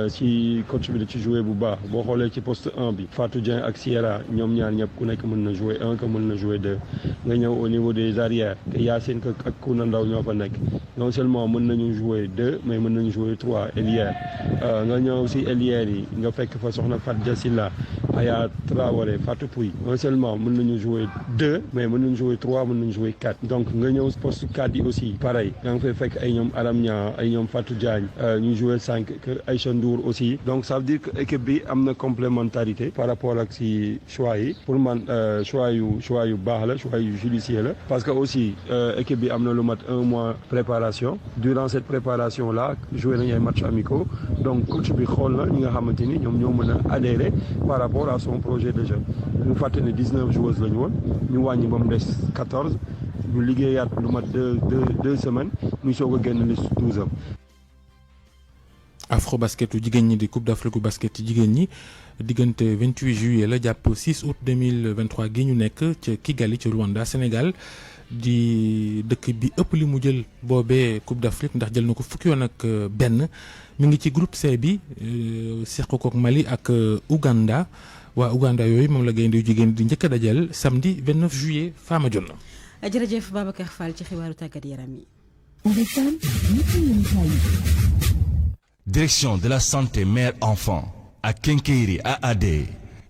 ci coach bi da ci jouer bu baax boo xoolee ci poste 1 bi Fatou Dieng ak Sierra ñoom ñaar ñëpp ku nekk mën na jouer 1 que mën na jouer 2 nga ñëw au niveau des arrières que Yacine ak Kouna Ndaw ñoo fa nekk non seulement mën nañu jouer 2 mais mën nañu jouer 3 ailières nga ñëw si ailières yi nga fekk fa soxna Fat Diasila Aya Traoré Fatou Pouy non seulement mën nañu jouer 2 mais mën nañu jouer 3 mën nañu jouer 4 donc nga ñëw poste 4 yi aussi pareil yaa ngi fay fekk ay ñoom Aram Nia ay ñoom Fatou Diagne ñu jouer 5 que Aïcha Ndour aussi donc ça veut dire que équipe bi am na complémentarité par rapport ak si choix yi pour man choix yu baax la choix yu judicieux la parce que aussi équipe bi am na lu mat 1 mois préparation préparation durant cette préparation là joué nañu ay matchs amicaux donc coach bi xool na ñi nga xamante ni ñoom ñoo mën a adhérer par rapport à son projet de jeu ñu fàtte ne 19 joueuses la ñu woon ñu wàññi ba mu des 14 ñu liggéeyaat lu mat deux semaines muy soog a génn liste 12 am. Afro basketu jigéen ñi di Coupe d'Afrique basket ci jigéen ñi diggante 28 juillet la jàpp 6 août 2023 gi ñu nekk ca Kigali ci Rwanda Sénégal di dëkk bi ëpp li mu jël boobee Coupe d'Afrique ndax jël na ko fukki yoon ak benn mi ngi ci groupe C bi seq ko ak Mali ak Ouganda waa Ouganda yooyu moom la gaynde yu jigéen di njëkk a dajal samedi 29 juillet Fama Dione. jërëjëf Babacar Fall ci xibaaru tàggat yaram yi. Direction de la santé mère-enfant ak Kenkeyri AAD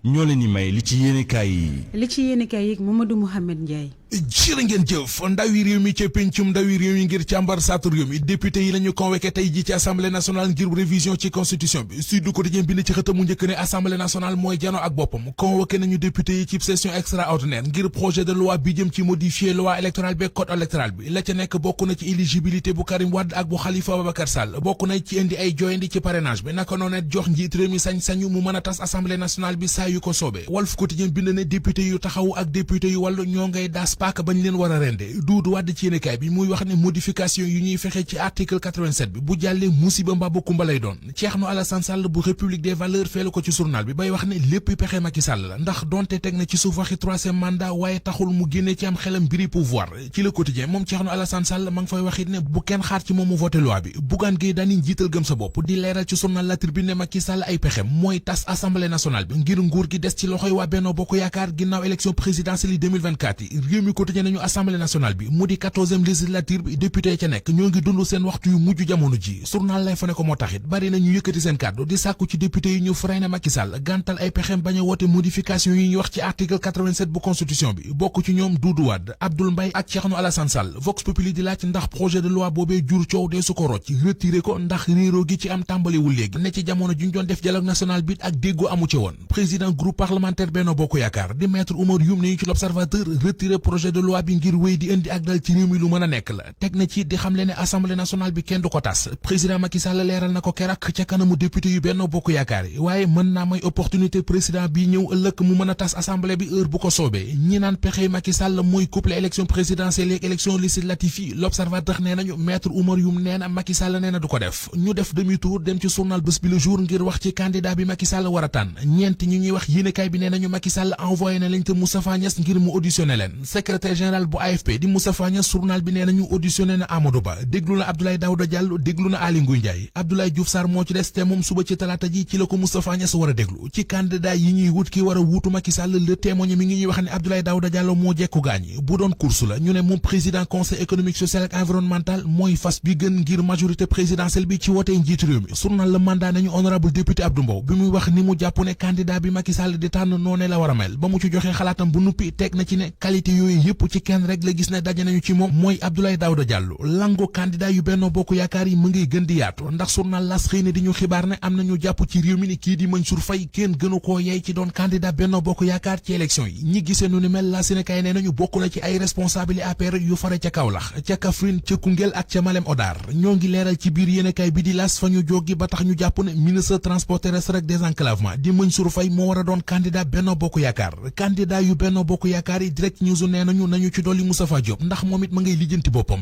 ñoo leen di may li ci yéenekaay yi. li ci yéenekaay yi Mamadou Mouhamed Ndiaye. jërë ngeen jëf ndawi réew mi ca pencum ndawi réew mi ngir càmbar saatu réew mi député yi la ñu convoqué tey ji ci assemblée nationale ngir révision ci constitution bi Sud Quotidien bind ci xëtam mu njëkk ne assemblée nationale mooy jano ak boppam convoqué nañu député yi ci session extraordinaire ngir projet de loi bi jëm ci modifier loi électorale bi code électoral bi la ca nekk bokk na ci éligibilité bu Karim Wade ak bu Khalifa Ababacar Sall bokk na ci indi ay joyandi ci parrainage bi naka noonu jox njiit réew mi sañ-sañu mu mën a tas assemblée nationale bi saa yu ko soobee Walf Quotidien bind ne député yu taxawu ak député yu wàllu ñoo ngay daas paaka bañ leen war a rende Doudou Wade ci yéenekaay bi muy wax ne modification yu ñuy fexe ci article 87 bi bu jàllee musiba mbaa ba kumba lay doon Thierno Alassane Sall bu République des valeurs feelu ko ci journal bi bay wax ne lépp pexe Macky Sall la ndax donte teg na ci suuf waxi troisième mandat waaye taxul mu génne ci am xelam mbiri pouvoir ci Le Quotidien moom Thierno Alassane Sall ma ngi fay waxit ne bu kenn xaar ci moom mu voté loi bi Bougane Gueye Dany njiital gëm sa bopp di leeral ci journal La Tribune ne Macky Sall ay pexem mooy tas assemblée nationale bi ngir nguur gi des ci loxoy waa Benno Bokk Yaakaar ginnaaw élection présidentielle yi 2024 yi réew mi quotidien nañu assemblée nationale bi mu di 14e législature bi député ca nekk ñoo ngi dund seen waxtu yu mujj jamono ji journal lay fa ne ko moo taxit bari na ñu yëkkati seen kàddu di sàkku ci député yi ñu freiné Macky Sall gàntal ay pexem bañ a woote modification yi ñuy wax ci article 87 bu constitution bi bokk ci ñoom Doudou Wade Abdoul Mbaye ak Thierno Alassane Sall Vox Populi di laaj ndax projet de loi boobee jur coow dee su ko rocc retiré ko ndax réeroo gi ci am tàmbaliwul léegi ne ci jamono juñ doon def dialogue national bi ak déggoo amu ci woon président groupe parlementaire Benno Bokk Yaakaar di maître Oumar Youm ne ñu ci l'Observateur retiré projet de loi bi ngir wéy di indi ak dal ci réew mi lu mën a nekk la teg na ci di xamle ne assemblée nationale bi kenn du ko tas président Macky Sall leeral na ko keroog ca kanamu député yu Benno Bokk Yaakaar yi waaye mën naa may opportunité président bi ñëw ëllëg mu mën a tas assemblée bi heure bu ko soobee ñi naan pexe Macky Sall mooy couple élection présidentielle ak élection législative yi l'Observateur nee nañu maître Oumar Youm nee na Macky Sall nee na du ko def ñu def demi tour dem ci journal Bës Bi Le Jour ngir wax ci candidat bi Macky Sall war a tànn ñeent ñi ñuy wax yéenekaay bi nee nañu Macky Sall envoyé na leen te Moustapha Niasse ngir mu auditionné leen secrétaire général bu AFP di Moustapha Niasse journal bi nee nañu auditionné na Amadou Ba déglu na Abdoulaye Daouda Diallo déglu na Aly Ngouille Ndiaye Abdoulaye Diouf Sarr moo ci des te moom suba ci talaata ji ci la ko Moustapha Niasse war a déglu ci candidat yi ñuy wut ki war a wuutu Macky Sall le témoigne mi ngi ñuy wax ne Abdoulaye Daouda Diallo moo jekku gaañi bu doon course la ñu ne moom président conseil économique social ak environnemental mooy fas bi gën ngir majorité présidentielle bi ci wootee njiitu réew mi journal Le Mandat nañu honorable député Abdou Mbow bi muy wax ni mu jàpp ne candidat bi Macky Sall di tànn noone la war a mel ba mu ci joxe xalaatam bu nuppi teg na ci ne qualité yooyu yëpp ci kenn rek la gis ne daje nañu ci moom mooy Abdoulaye Daouda Diallo lango candidat yu Benno Bokk Yaakaar yi mu ngi gën di yaatu ndax journal L'As xëy na di ñu xibaar ne am nañu jàpp ci réew mi ni kii di Mansour Faye kenn gënu koo yey ci doon candidat Benno Bokk Yaakaar ci élection yi ñi gisee nu ni mel la Sénégal nee nañu bokk na ci ay responsable APR yu fare ca Kaolack ca Kaffrine ca Koungheul ak ca Malem Hodar ñoo ngi leeral ci biir yéenekaay bi di L'As fa ñu jógi ba tax ñu jàpp ne ministre transport terrestre ak désenclavement di Mansour Faye moo war a doon candidat Benno Bokk Yaakaar candidat yu Benno Bokk Yaakaar yi direct news nee nañu ci dolli Moustapha Diop ndax moom it ma ngay lijjanti boppam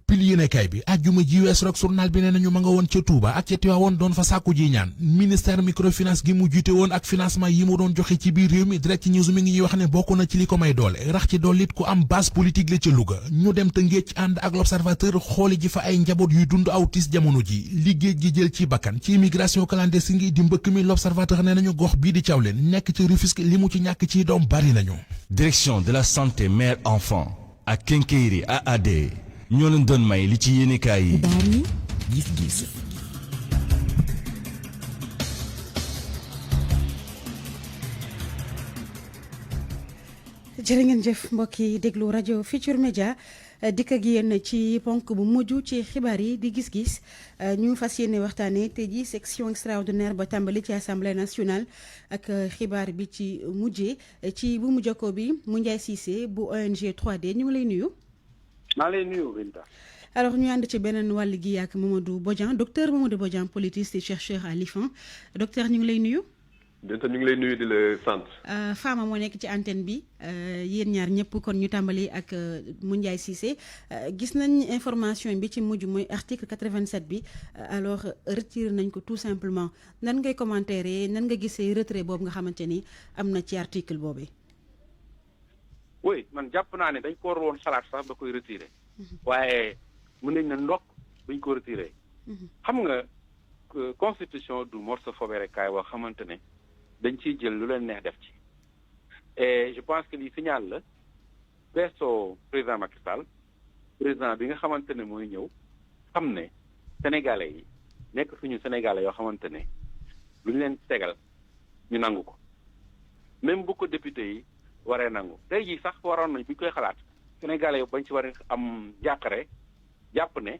bil yéenekaay bi àjjuma ji wees rek journal bi nee nañu ma nga woon ca Touba ak ca Tivaouane doon fa sàkku ji ñaan ministère microfinance gi mu jiite woon ak financement yi mu doon joxe ci biir réew mi direct news mi ngi ñuy wax ne bokk na ci li ko may doole rax ci dollit ku am base politique la ca Louga ñu dem te ngéej ànd ak l'Observateur xooli ji fa ay njaboot yuy dund autis jamono ji liggéey gi jël ci bakkan ci immigration clandestine ngi di mbëkk mi l'Observateur nee nañu gox bii di Thiawlène nekk ci Rufisque li mu ci ñàkk ci doom bari nañu. Direction de la santé mère enfant ak Kenkeyri AAD ñoo leen doon may li ci yéenekaay yi. gis-gis. jërë ngeen jëf mbokk yi déglu rajo Futurs Médias dikk ak yéen ci ponk bu mujj ci xibaar yi di gis-gis ñu fas yéene waxtaanee tey ji section extraordinaire ba tàmbali ci assemblée nationale ak xibaar bi ci mujjee ci bu mu jokkoo bi mu Ndiaye Cissé bu ONG 3D ñu ngi lay nuyu. maa lay nuyu Binta. alors ñu ànd ci beneen wàll gi ak Mamadou Bodian docteur Mamadou Bodian politiste et chercheur à l'IFAN docteur ñu ngi lay nuyu. Binta ñu ngi lay nuyu di la sant. Fama moo nekk ci antenne bi yéen ñaar ñëpp kon ñu tàmbali ak Moundiaye Cissé gis nañ information bi ci mujj mooy article 87 bi alors retiré nañ ko tout simplement nan ngay commentaire nan nga gisee retrait boobu nga xamante ni am na ci article boobu. oui man jàpp naa ne dañ ko war woon xalaat sax ba koy retiré. waaye mën nañ na ndokk buñ ko retiré. xam nga constitution du morceau fobere kaay boo xamante ne. dañ ciy jël lu leen neex def ci et je pense que li signal la presso président Macky Sall président bi nga xamante ne mooy ñëw xam ne sénégalais yi nekk suñu sénégalais yoo xamante ne lu ñu leen tegal ñu nangu ko même bu ko député yi waree nangu tey jii sax waroon nañ bu ñu koy xalaat sénégalais yi bañ ci war am jàqare jàpp ne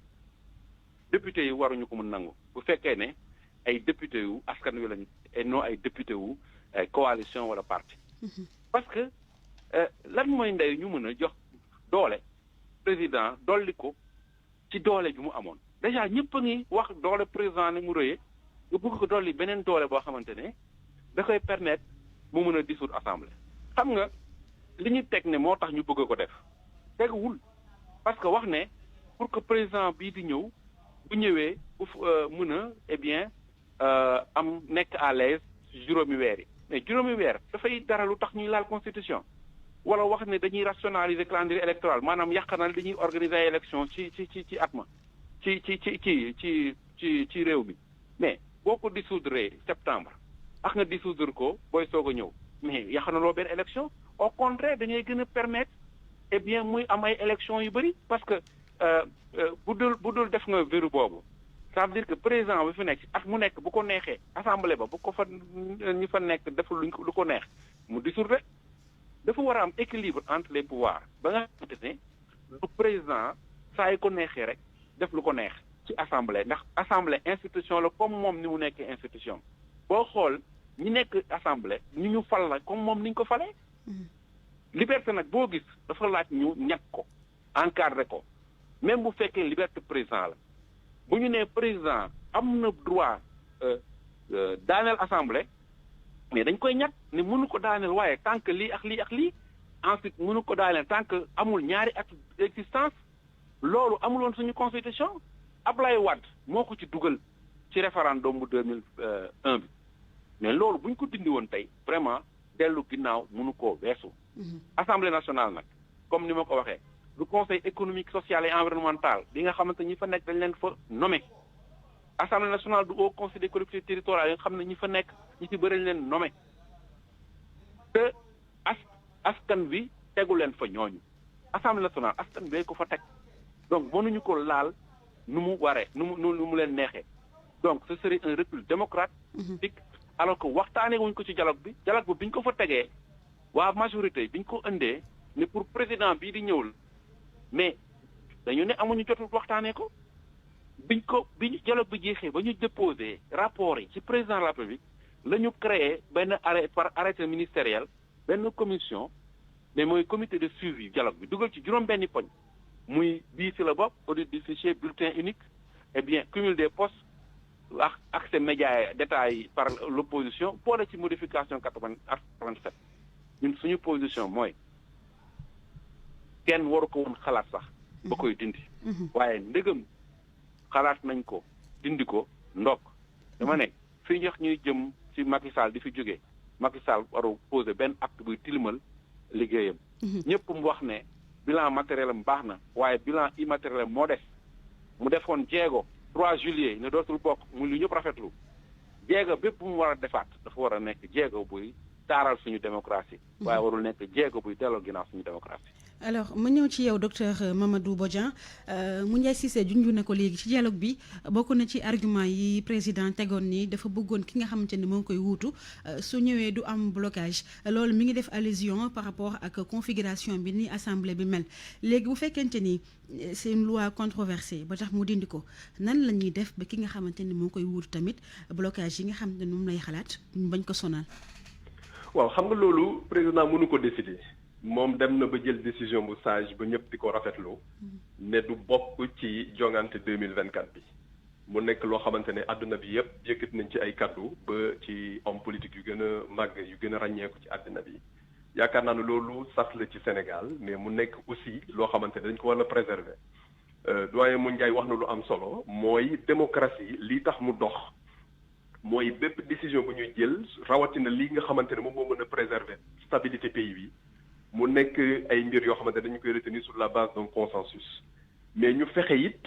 député yi waruñu ko mun nangu bu fekkee ne ay député yu askan wi lañu et non ay député wu coalition wala parti parce que lan mooy ndey ñu mën a jox doole président dolli ko ci doole bi mu amoon déjà ñëpp a ngi wax doole président ni mu rëyee nga bëgg ko dolli beneen doole boo xamante ne da koy permettre mu mën a dissoudre assemblée xam nga li ñu teg ne moo tax ñu bëgg ko def teguwul parce que wax ne pour que président bii di ñëw bu ñëwee mën a eh bien am nekk à l'aise ci juróomi weer yi mais juróomi weer dafay dara lu tax ñuy laal constitution wala wax ne dañuy rationaliser calendrier électoral maanaam yàqanal dañuy organiser ay élection ci at ma ci réew mi mais boo ko dissoudre septembre ak nga dissoudre ko booy soog a ñëw mais yàqanaloo benn élection au contraire dañuy gën a permettre eh bien muy am ay élection yu bëri parce que bu dul def nga verrou boobu ça veut dire que président bi fi nekk at mu nekk bu ko neexee assemblée ba bu ko fa ñu fa nekk def lu ko neex mu dissoudre dafa war a am équilibre entre les pouvoirs ba nga xamante ne lu président saa yu ko neexee rek def lu ko neex ci assemblée ndax assemblée institution la comme moom ni mu nekkee institution boo xool ñi nekk assemblée ñu fal la comme moom ni ñu ko falee liberté nag boo gis dafa laaj ñu ñàkk ko encadré ko même bu fekkee liberté président la bu ñu nee président am na droit daaneel assemblée mais dañ koy ñàkk ne mënu ko daaneel waaye tant que lii ak lii ak lii ensuite mënu ko daaneel tant que amul ñaari at d'existence loolu amuloon suñu constitution Ablaye Wade moo ko ci dugal ci référendum bu 2001 bi mais loolu bu ñu ko dindi woon tey vraiment dellu ginnaaw mënu koo weesu. Assemblée nationale nag comme ni ma ko waxee du conseil économique social et environnemental bi nga xamante ñi fa nekk dañ leen fa nommé Assemblée nationale du haut conseil des collectivités territoriales yi nga xam ne ñi fa nekk ñi ci bëri leen nommé te askan bi tegu leen fa ñooñu Assemblée nationale askan bi ko fa teg donc mënuñu ko laal nu mu waree nu mu leen neexee donc ce serait un recul démocratique alors que waxtaanee wuñ ko ci dialogue bi bi ñu ko fa tegee waa majorité bi ñu ko indee ne pour président bii di ñëwul mais dañu ne amuñu jotul waxtaanee ko bi dialogue bi jeexee ba ñu déposé rapport yi ci président de la République la ñu créé benn arrêté ministériel benn commission mais mooy comité de suivi dialogue bi dugal ci juróom-benni poñ muy bii ci la bopp audit du fichier bulletin unique et bien cumul des postes ak accès médias détails par l'opposition boole ci modification 87 ñun suñu position mooy kenn waru ko woon xalaat sax ba koy dindi waaye ndëgëm xalaat nañ ko dindi ko ndokk dama ne fii ñax ñuy jëm ci Macky Sall di fi jógee Macky Sall waru poser benn acte buy tilimal liggéeyam ñëpp mu wax ne bilan matériel am baax na waaye bilan immatériel am moo des mu defoon jéego 3 juillet ne dootul bokk mu lu ñëpp rafetlu jéego bépp mu war a defaat dafa war a nekk jéego buy taaral suñu démocratie waaye warul nekk jéego buy delloo ginnaaw suñu démocratie. alors ma ñëw ci yow docteur Mamadou Bodian Moundiaye Cissé junj na ko léegi ci dialogue bi bokk na ci argument yi président tegoon ni dafa bëggoon ki nga xamante ne moo ngi koy wuutu su ñëwee du am blocage loolu mi ngi def allusion par rapport ak configuration bi ni assemblée bi mel léegi bu fekkente ni c'est une loi controversée ba tax mu dindi ko nan la ñuy def ba ki nga xamante ne moo koy wuutu tamit blocage yi nga xam ne moom lay xalaat ñu bañ ko sonal. waaw xam nga loolu président mënu ko décider moom dem na ba jël décision bu sage ba ñëpp di ko rafetlu ne du bokk ci jongante 2024 bi mu nekk loo xamante ne àdduna bi yëpp yëkkat nañ ci ay kaddu ba ci homme politique yu gën a màgg yu gën a ràññeeku ci àdduna bi yaakaar naa ne loolu sas la ci Sénégal mais mu nekk aussi loo xamante ne dañ ko war a préserver doyen Moune Ndiaye wax na lu am solo mooy démocratie li tax mu dox mooy bépp décision bu ñuy jël rawatina lii nga xamante ne moom moo mën a préserver stabilité pays bi mu nekk ay mbir yoo xamante dañu koy retenir sur la base d'un consensus mais ñu fexe it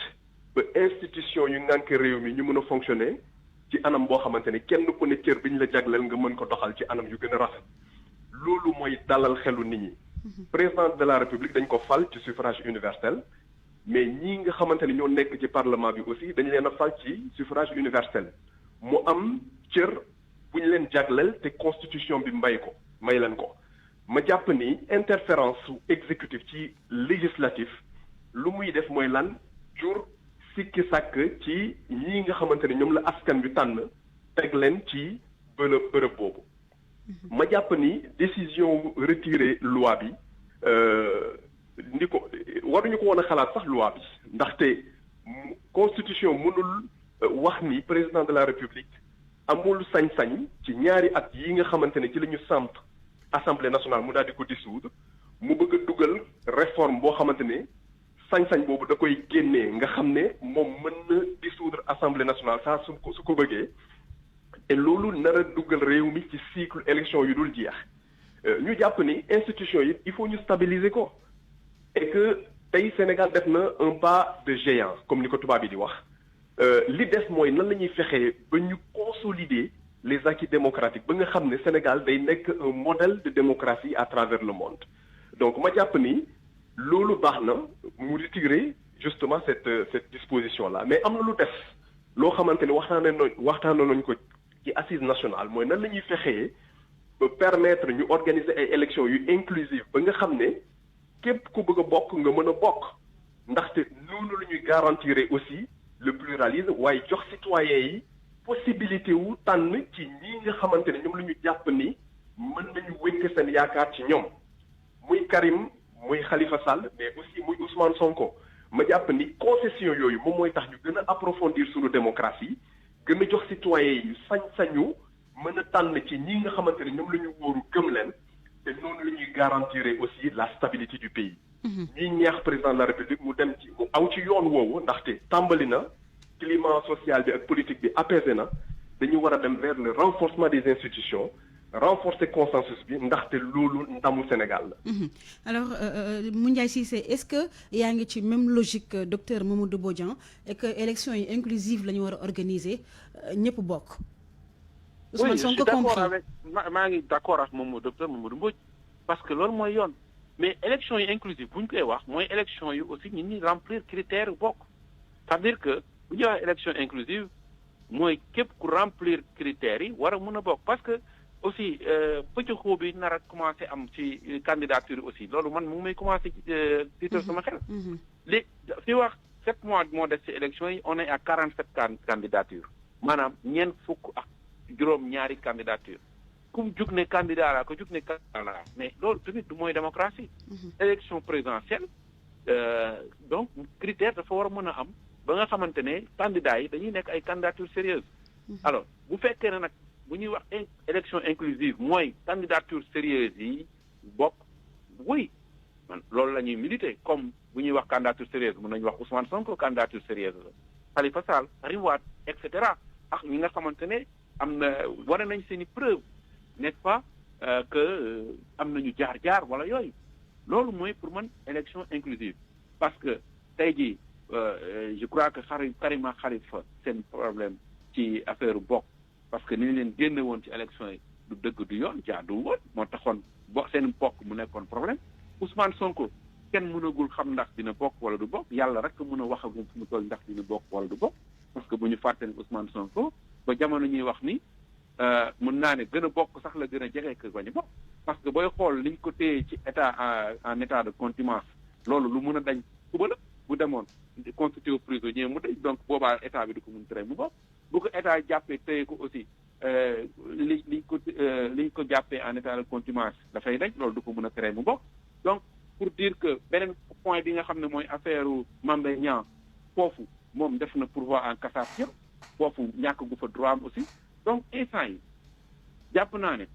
ba institution yu ngànk réew mi ñu mën a fonctionner ci anam boo xamante ne kenn ku ne cër bi ñu la jagleel nga mën ko doxal ci anam yu gën a rafet loolu mooy dalal xelu nit ñi président de la république dañ ko fal ci suffrage universel mais ñii nga xamante ne ñoo nekk ci parlement bi aussi dañu leen a fal ci suffrage universel mu am cër bu ñu leen jagleel te constitution bi may leen ko ma jàpp ni interférence su exécutif ci législatif lu muy def mooy lan jur sikki sàkk ci ñii nga xamante ne ñoom la askan bi tànn teg leen ci bërëb boobu ma jàpp ni décision retiré loi bi ni ko waruñu ko woon a xalaat sax loi bi ndaxte constitution mënul wax ni président de la république amul sañ-sañ ci ñaari at yi nga xamante ne ci la ñu samp assemblée nationale mu daal di ko dissoudre mu bëgg a dugal réforme boo xamante ne sañ-sañ boobu da koy génnee nga xam ne moom mën na dissoudre assemblée nationale saa su ko bëggee te loolu nar a dugal réew mi ci cycle élection yu dul jeex ñu jàpp ni institution yi il faut ñu stabiliser ko et que tey Sénégal def na un pas de géant comme ni ko tubaab yi di wax li des mooy nan la ñuy fexee ba ñu consolider les acquis démocratiques ba nga xam ne Sénégal day nekk un modèle de démocratie à travers le monde donc ma jàpp ni loolu baax na mu retirer justement cette disposition là mais am na lu des loo xamante ne waxtaanee nañ ko ci assise nationale mooy nan la ñuy fexee ba permettre ñu organiser ay élections yu inclusive ba nga xam ne képp ku bëgg a bokk nga mën a bokk ndaxte noonu la ñuy garantir aussi le pluralisme waaye jox citoyens yi possibilité wu tànn ci ñi nga xamante ne ñoom la ñu jàpp ni mën nañu wékk seen yaakaar ci ñoom muy Karim muy Khalifa Sall mais aussi muy Ousmane Sonko ma jàpp ni concession yooyu moom mooy tax ñu gën a approfondir suñu démocratie gën a jox citoyens yi sañ-sañu mën a tànn ci ñi nga xamante ne ñoom la ñu wóoru gëm leen te noonu la ñuy garantir aussi la stabilité du pays. ñuy ñaax président de la république mu dem ci mu aw ci yoon woowu ndaxte tàmbali na climat social bi ak politique bi apaisé na dañu war a dem vers le renforcement des institutions renforcer consensus bi ndaxte loolu ndamu Sénégal la. Alors Moundiaye Cissé est-ce que yaa ngi ci même logique docteur Mamadou Bodian et que élection yi inclusive la ñu war a organiser ñëpp bokk. Ousmane Sonko compris maa ngi d'accord ak moom docteur Mamadou Mbodj parce que loolu mooy yoon mais élection yi inclusive bu ñu koy wax mooy élection yi aussi ñi remplir critères yu bokk c'est-à-dire que bu ñuy wax élection inclusive mooy képp ku remplir critères yi war a mën a bokk parce que aussi pëccëxoo bi nar a commencé am ci candidature aussi loolu man mu ngi may commencé tiital sama xel li fi wax 7 mois moo des ci élection yi on est à 47 candidatures maanaam ñeent fukk ak juróom ñaari candidature kum jug ne candidat la ko jug ne candidat la mais loolu tamit du mooy démocratie élection présidentielle donc critère dafa war a mën a am ba nga xamante ne candidats yi dañuy nekk ay candidature sérieuse alors bu fekkee ne nag bu ñuy wax élection inclusive mooy candidature sérieuse yi bokk oui man loolu la ñuy militer comme bu ñuy wax candidature sérieuse mën nañu wax Ousmane Sonko candidature sérieuse la Khalifa Sall Karim Wade et cetera ak ñi nga xamante ne am na wane nañ seen i preuve n'est-ce pas que am nañu jaar-jaar wala yooyu loolu mooy pour man élection inclusive parce que tey jii je crois que Karim ak Khalifa seen problème ci affaire bokk parce que ni ñu leen génne woon ci élection yi du dëgg du yoon jaadu woon moo taxoon seen bokk mu nekkoon problème Ousmane Sonko kenn mënagul xam ndax dina bokk wala du bokk yàlla rek mën a waxagum fu mu toll ndax dina bokk wala du bokk parce que bu ñu fàttali Ousmane Sonko ba jamono ñuy wax ni mën naa ne gën a bokk sax la gën a jege que bañ a bokk parce que booy xool liñ ko téye ci état en état de contumace loolu lu mën a dañ suba la bu demoon constitué prisonnier mu dañ donc boobaa état bi du ko mën tere mu bokk bu ko état jàppee téye ko aussi liñ ko jàppee en état de contumace dafay dañ loolu du ko mën a tere mu bokk donc pour dire que beneen point bi nga xam ne mooy affaire Mame Mbaye Niang foofu moom def na pourvoi en cassation foofu ñàkk gu fa droit am aussi donc instant yi jàpp naa ne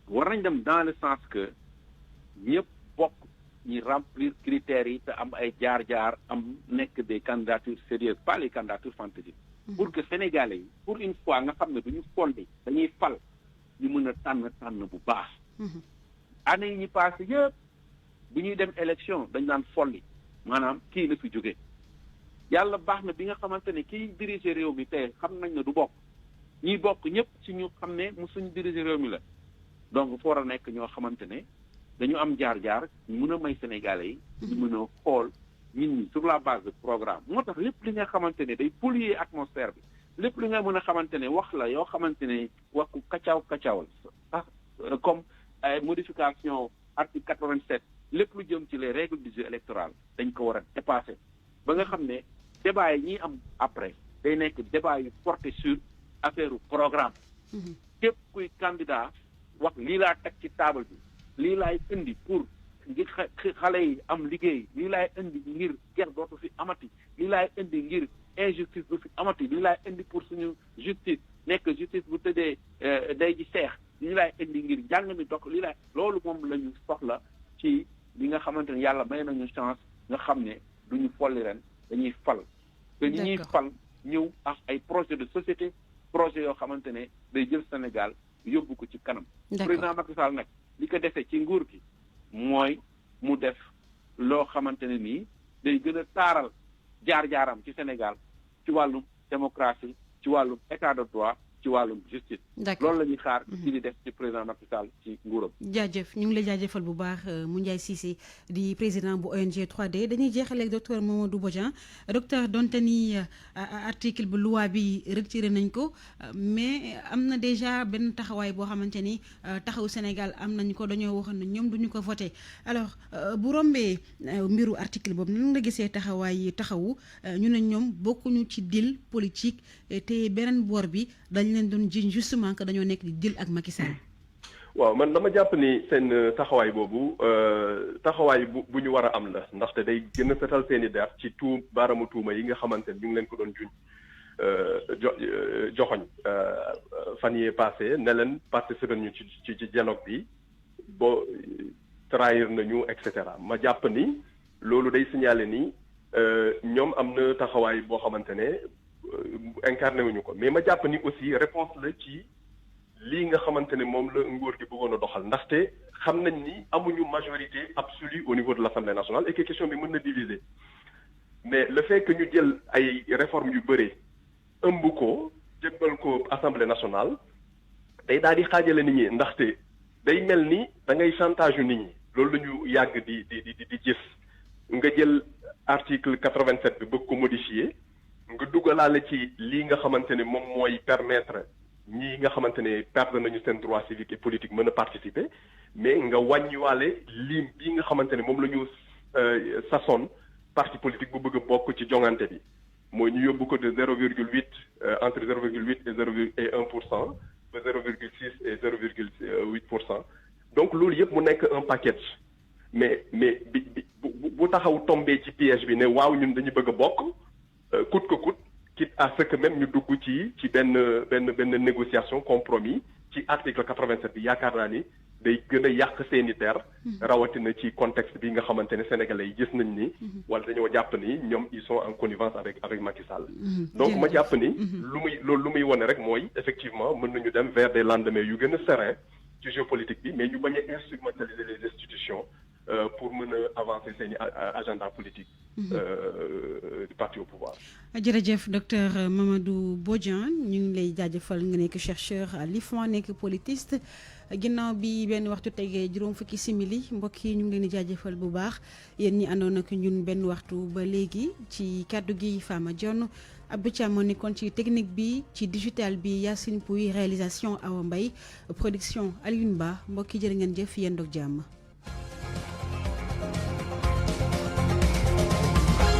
war nañ dem dans le sens que ñëpp bokk ñi remplir critères yi te am ay jaar-jaar am nekk des candidatures sérieuses pas les candidatures fantaisies pour que Sénégalais yi pour une fois nga xam ne duñu folli dañuy fal ñu mën a tànn bu baax année yi ñu passé yëpp bu ñuy dem élection dañ daan folli maanaam kii la fi jógee yàlla baax na bi nga xamante ne kii diriger réew mi tey xam nañ ne du bokk ñiy bokk ñëpp ci ñu xam ne musuñu diriger réew mi la donc foo war a nekk ñoo xamante ne dañu am jaar-jaar ñu mën a may Sénégalais yi ñu mën a xool nit ñi sur la base de programme moo tax lépp li nga xamante ne day polluer atmosphère bi lépp li nga mën a xamante ne wax la yoo xamante ne waxu kacaaw la comme modification article 87 lépp lu jëm ci les règles du jeu électoral dañ ko war a dépasser ba nga xam ne débat yi ñuy am après day nekk débat yu porté sur affaire programme képp kuy candidat wax lii laa teg ci table bi lii laay indi pour ngir xale yi am liggéey lii laay indi ngir guerre dootu fi amati lii laay indi ngir injustice du fi amati lii laay indi pour suñu justice nekk justice bu tëddee day ji seex lii laay indi ngir njàng mi dox lii laay loolu moom la ñu soxla ci li nga xamante ne yàlla may nañu chance nga xam ne duñu folli ren dañuy fal te ñi ñuy fal ñëw ak ay projet de société projet yoo xamante ne day jël Sénégal yóbbu ko ci kanam président Macky Sall nag li ko defee ci nguur gi mooy mu def loo xamante ne nii day gën a taaral jaar-jaaram ci Sénégal ci wàllum démocratie ci wàllum état de droit ci wàllum justice loolu la ñuy xaar ci di def ci président Macky Sall ci nguuram jaajëf ñu ngi lay jaajëfal bu baax Moundiaye Cissé di président bu ONG 3D dañuy jeexale ak docteur Mamadou Bodian docteur donte ni article bu loi bi retiré nañ ko mais am na déjà benn taxawaay boo xamante ni taxawu Sénégal am nañ ko dañoo waxoon ne ñoom duñu ko voté alors bu rombee mbiru article boobu nan nga gisee taxawaay taxawu ñu ne ñoom bokkuñu ci deal politique te beneen boor bi dañ leen doon jiñ justement que dañoo nekk di deal ak Macky Sall. waaw man dama jàpp ni seen taxawaay boobu taxawaay bu ñu war a am la ndaxte day gën a setal seen i der ci baaramu tuuma yi nga xamante ne ñu ngi leen ko doon juñ joxoñ fan yee passé ne leen participer ñu ci dialogue bi bo trahir nañu et cetera ma jàpp ni loolu day signaler ni ñoom am na taxawaay boo xamante ne incarné wuñu ko mais ma jàpp ni aussi réponse la ci lii nga xamante ne moom la nguur gi bëggoon a doxal ndaxte xam nañ ni amuñu majorité absolue au niveau de l'Assemblée nationale et que question bi mën na diviser mais le fait que ñu jël ay réformes yu bëri ëmb ko jëbbal ko Assemblée nationale day daal di xaajale nit ñi ndaxte day mel ni da ngay chantage yu nit ñi loolu la ñu yàgg di gis nga jël article 87 bi bëgg ko modifier nga dugalaale ci lii nga xamante ne moom mooy permettre ñii nga xamante ne perdre nañu seen droit civique et politique mën a participer mais nga wàññiwaale lim bii nga xamante ne moom la ñu sasoon parti politique bu bëgg a bokk ci jongante bi mooy ñu yóbbu ko de 0,8 entre 0,8 et 1% ba 0,6 et 0,8%. donc loolu yëpp mu nekk un package mais bu taxaw tombé ci piège bi ne waaw ñun dañu bëgg a bokk coûte que coûte quitte à ce que même ñu dugg ci benn négociation compromis ci article 87 bi yaakaar naa ni day gën a yàq seeni der rawatina ci contexte bi nga xamante ne sénégalais yi gis nañ ni wala dañoo jàpp ni ñoom ils sont en connivence avec Macky Sall donc ma jàpp ni lu muy wone rek mooy effectivement mën nañu dem vers des lendemains yu gën a serein ci géopolitique bi mais ñu bañ a instrumentaliser les institutions pour mën a avancer seen agenda politique du parti au pouvoir. jërëjëf docteur Mamadou Bodian ñu ngi lay jaajëfal nga nekk chercheur à l'IFAN nekk politiste ginnaaw bi benn waxtu tegee juróom fukki simili mbokk yi ñu ngi leen di jaajëfal bu baax yéen ñi àndoon ak ñun benn waxtu ba léegi ci kàddu gi Fama Dione Abdou Thiam moo nekkoon ci technique bi ci digital bi Yacine Pouy réalisation Awa Mbaye production Alioune Ba mbokk yi jërë ngeen jëf yéen doog jàmm.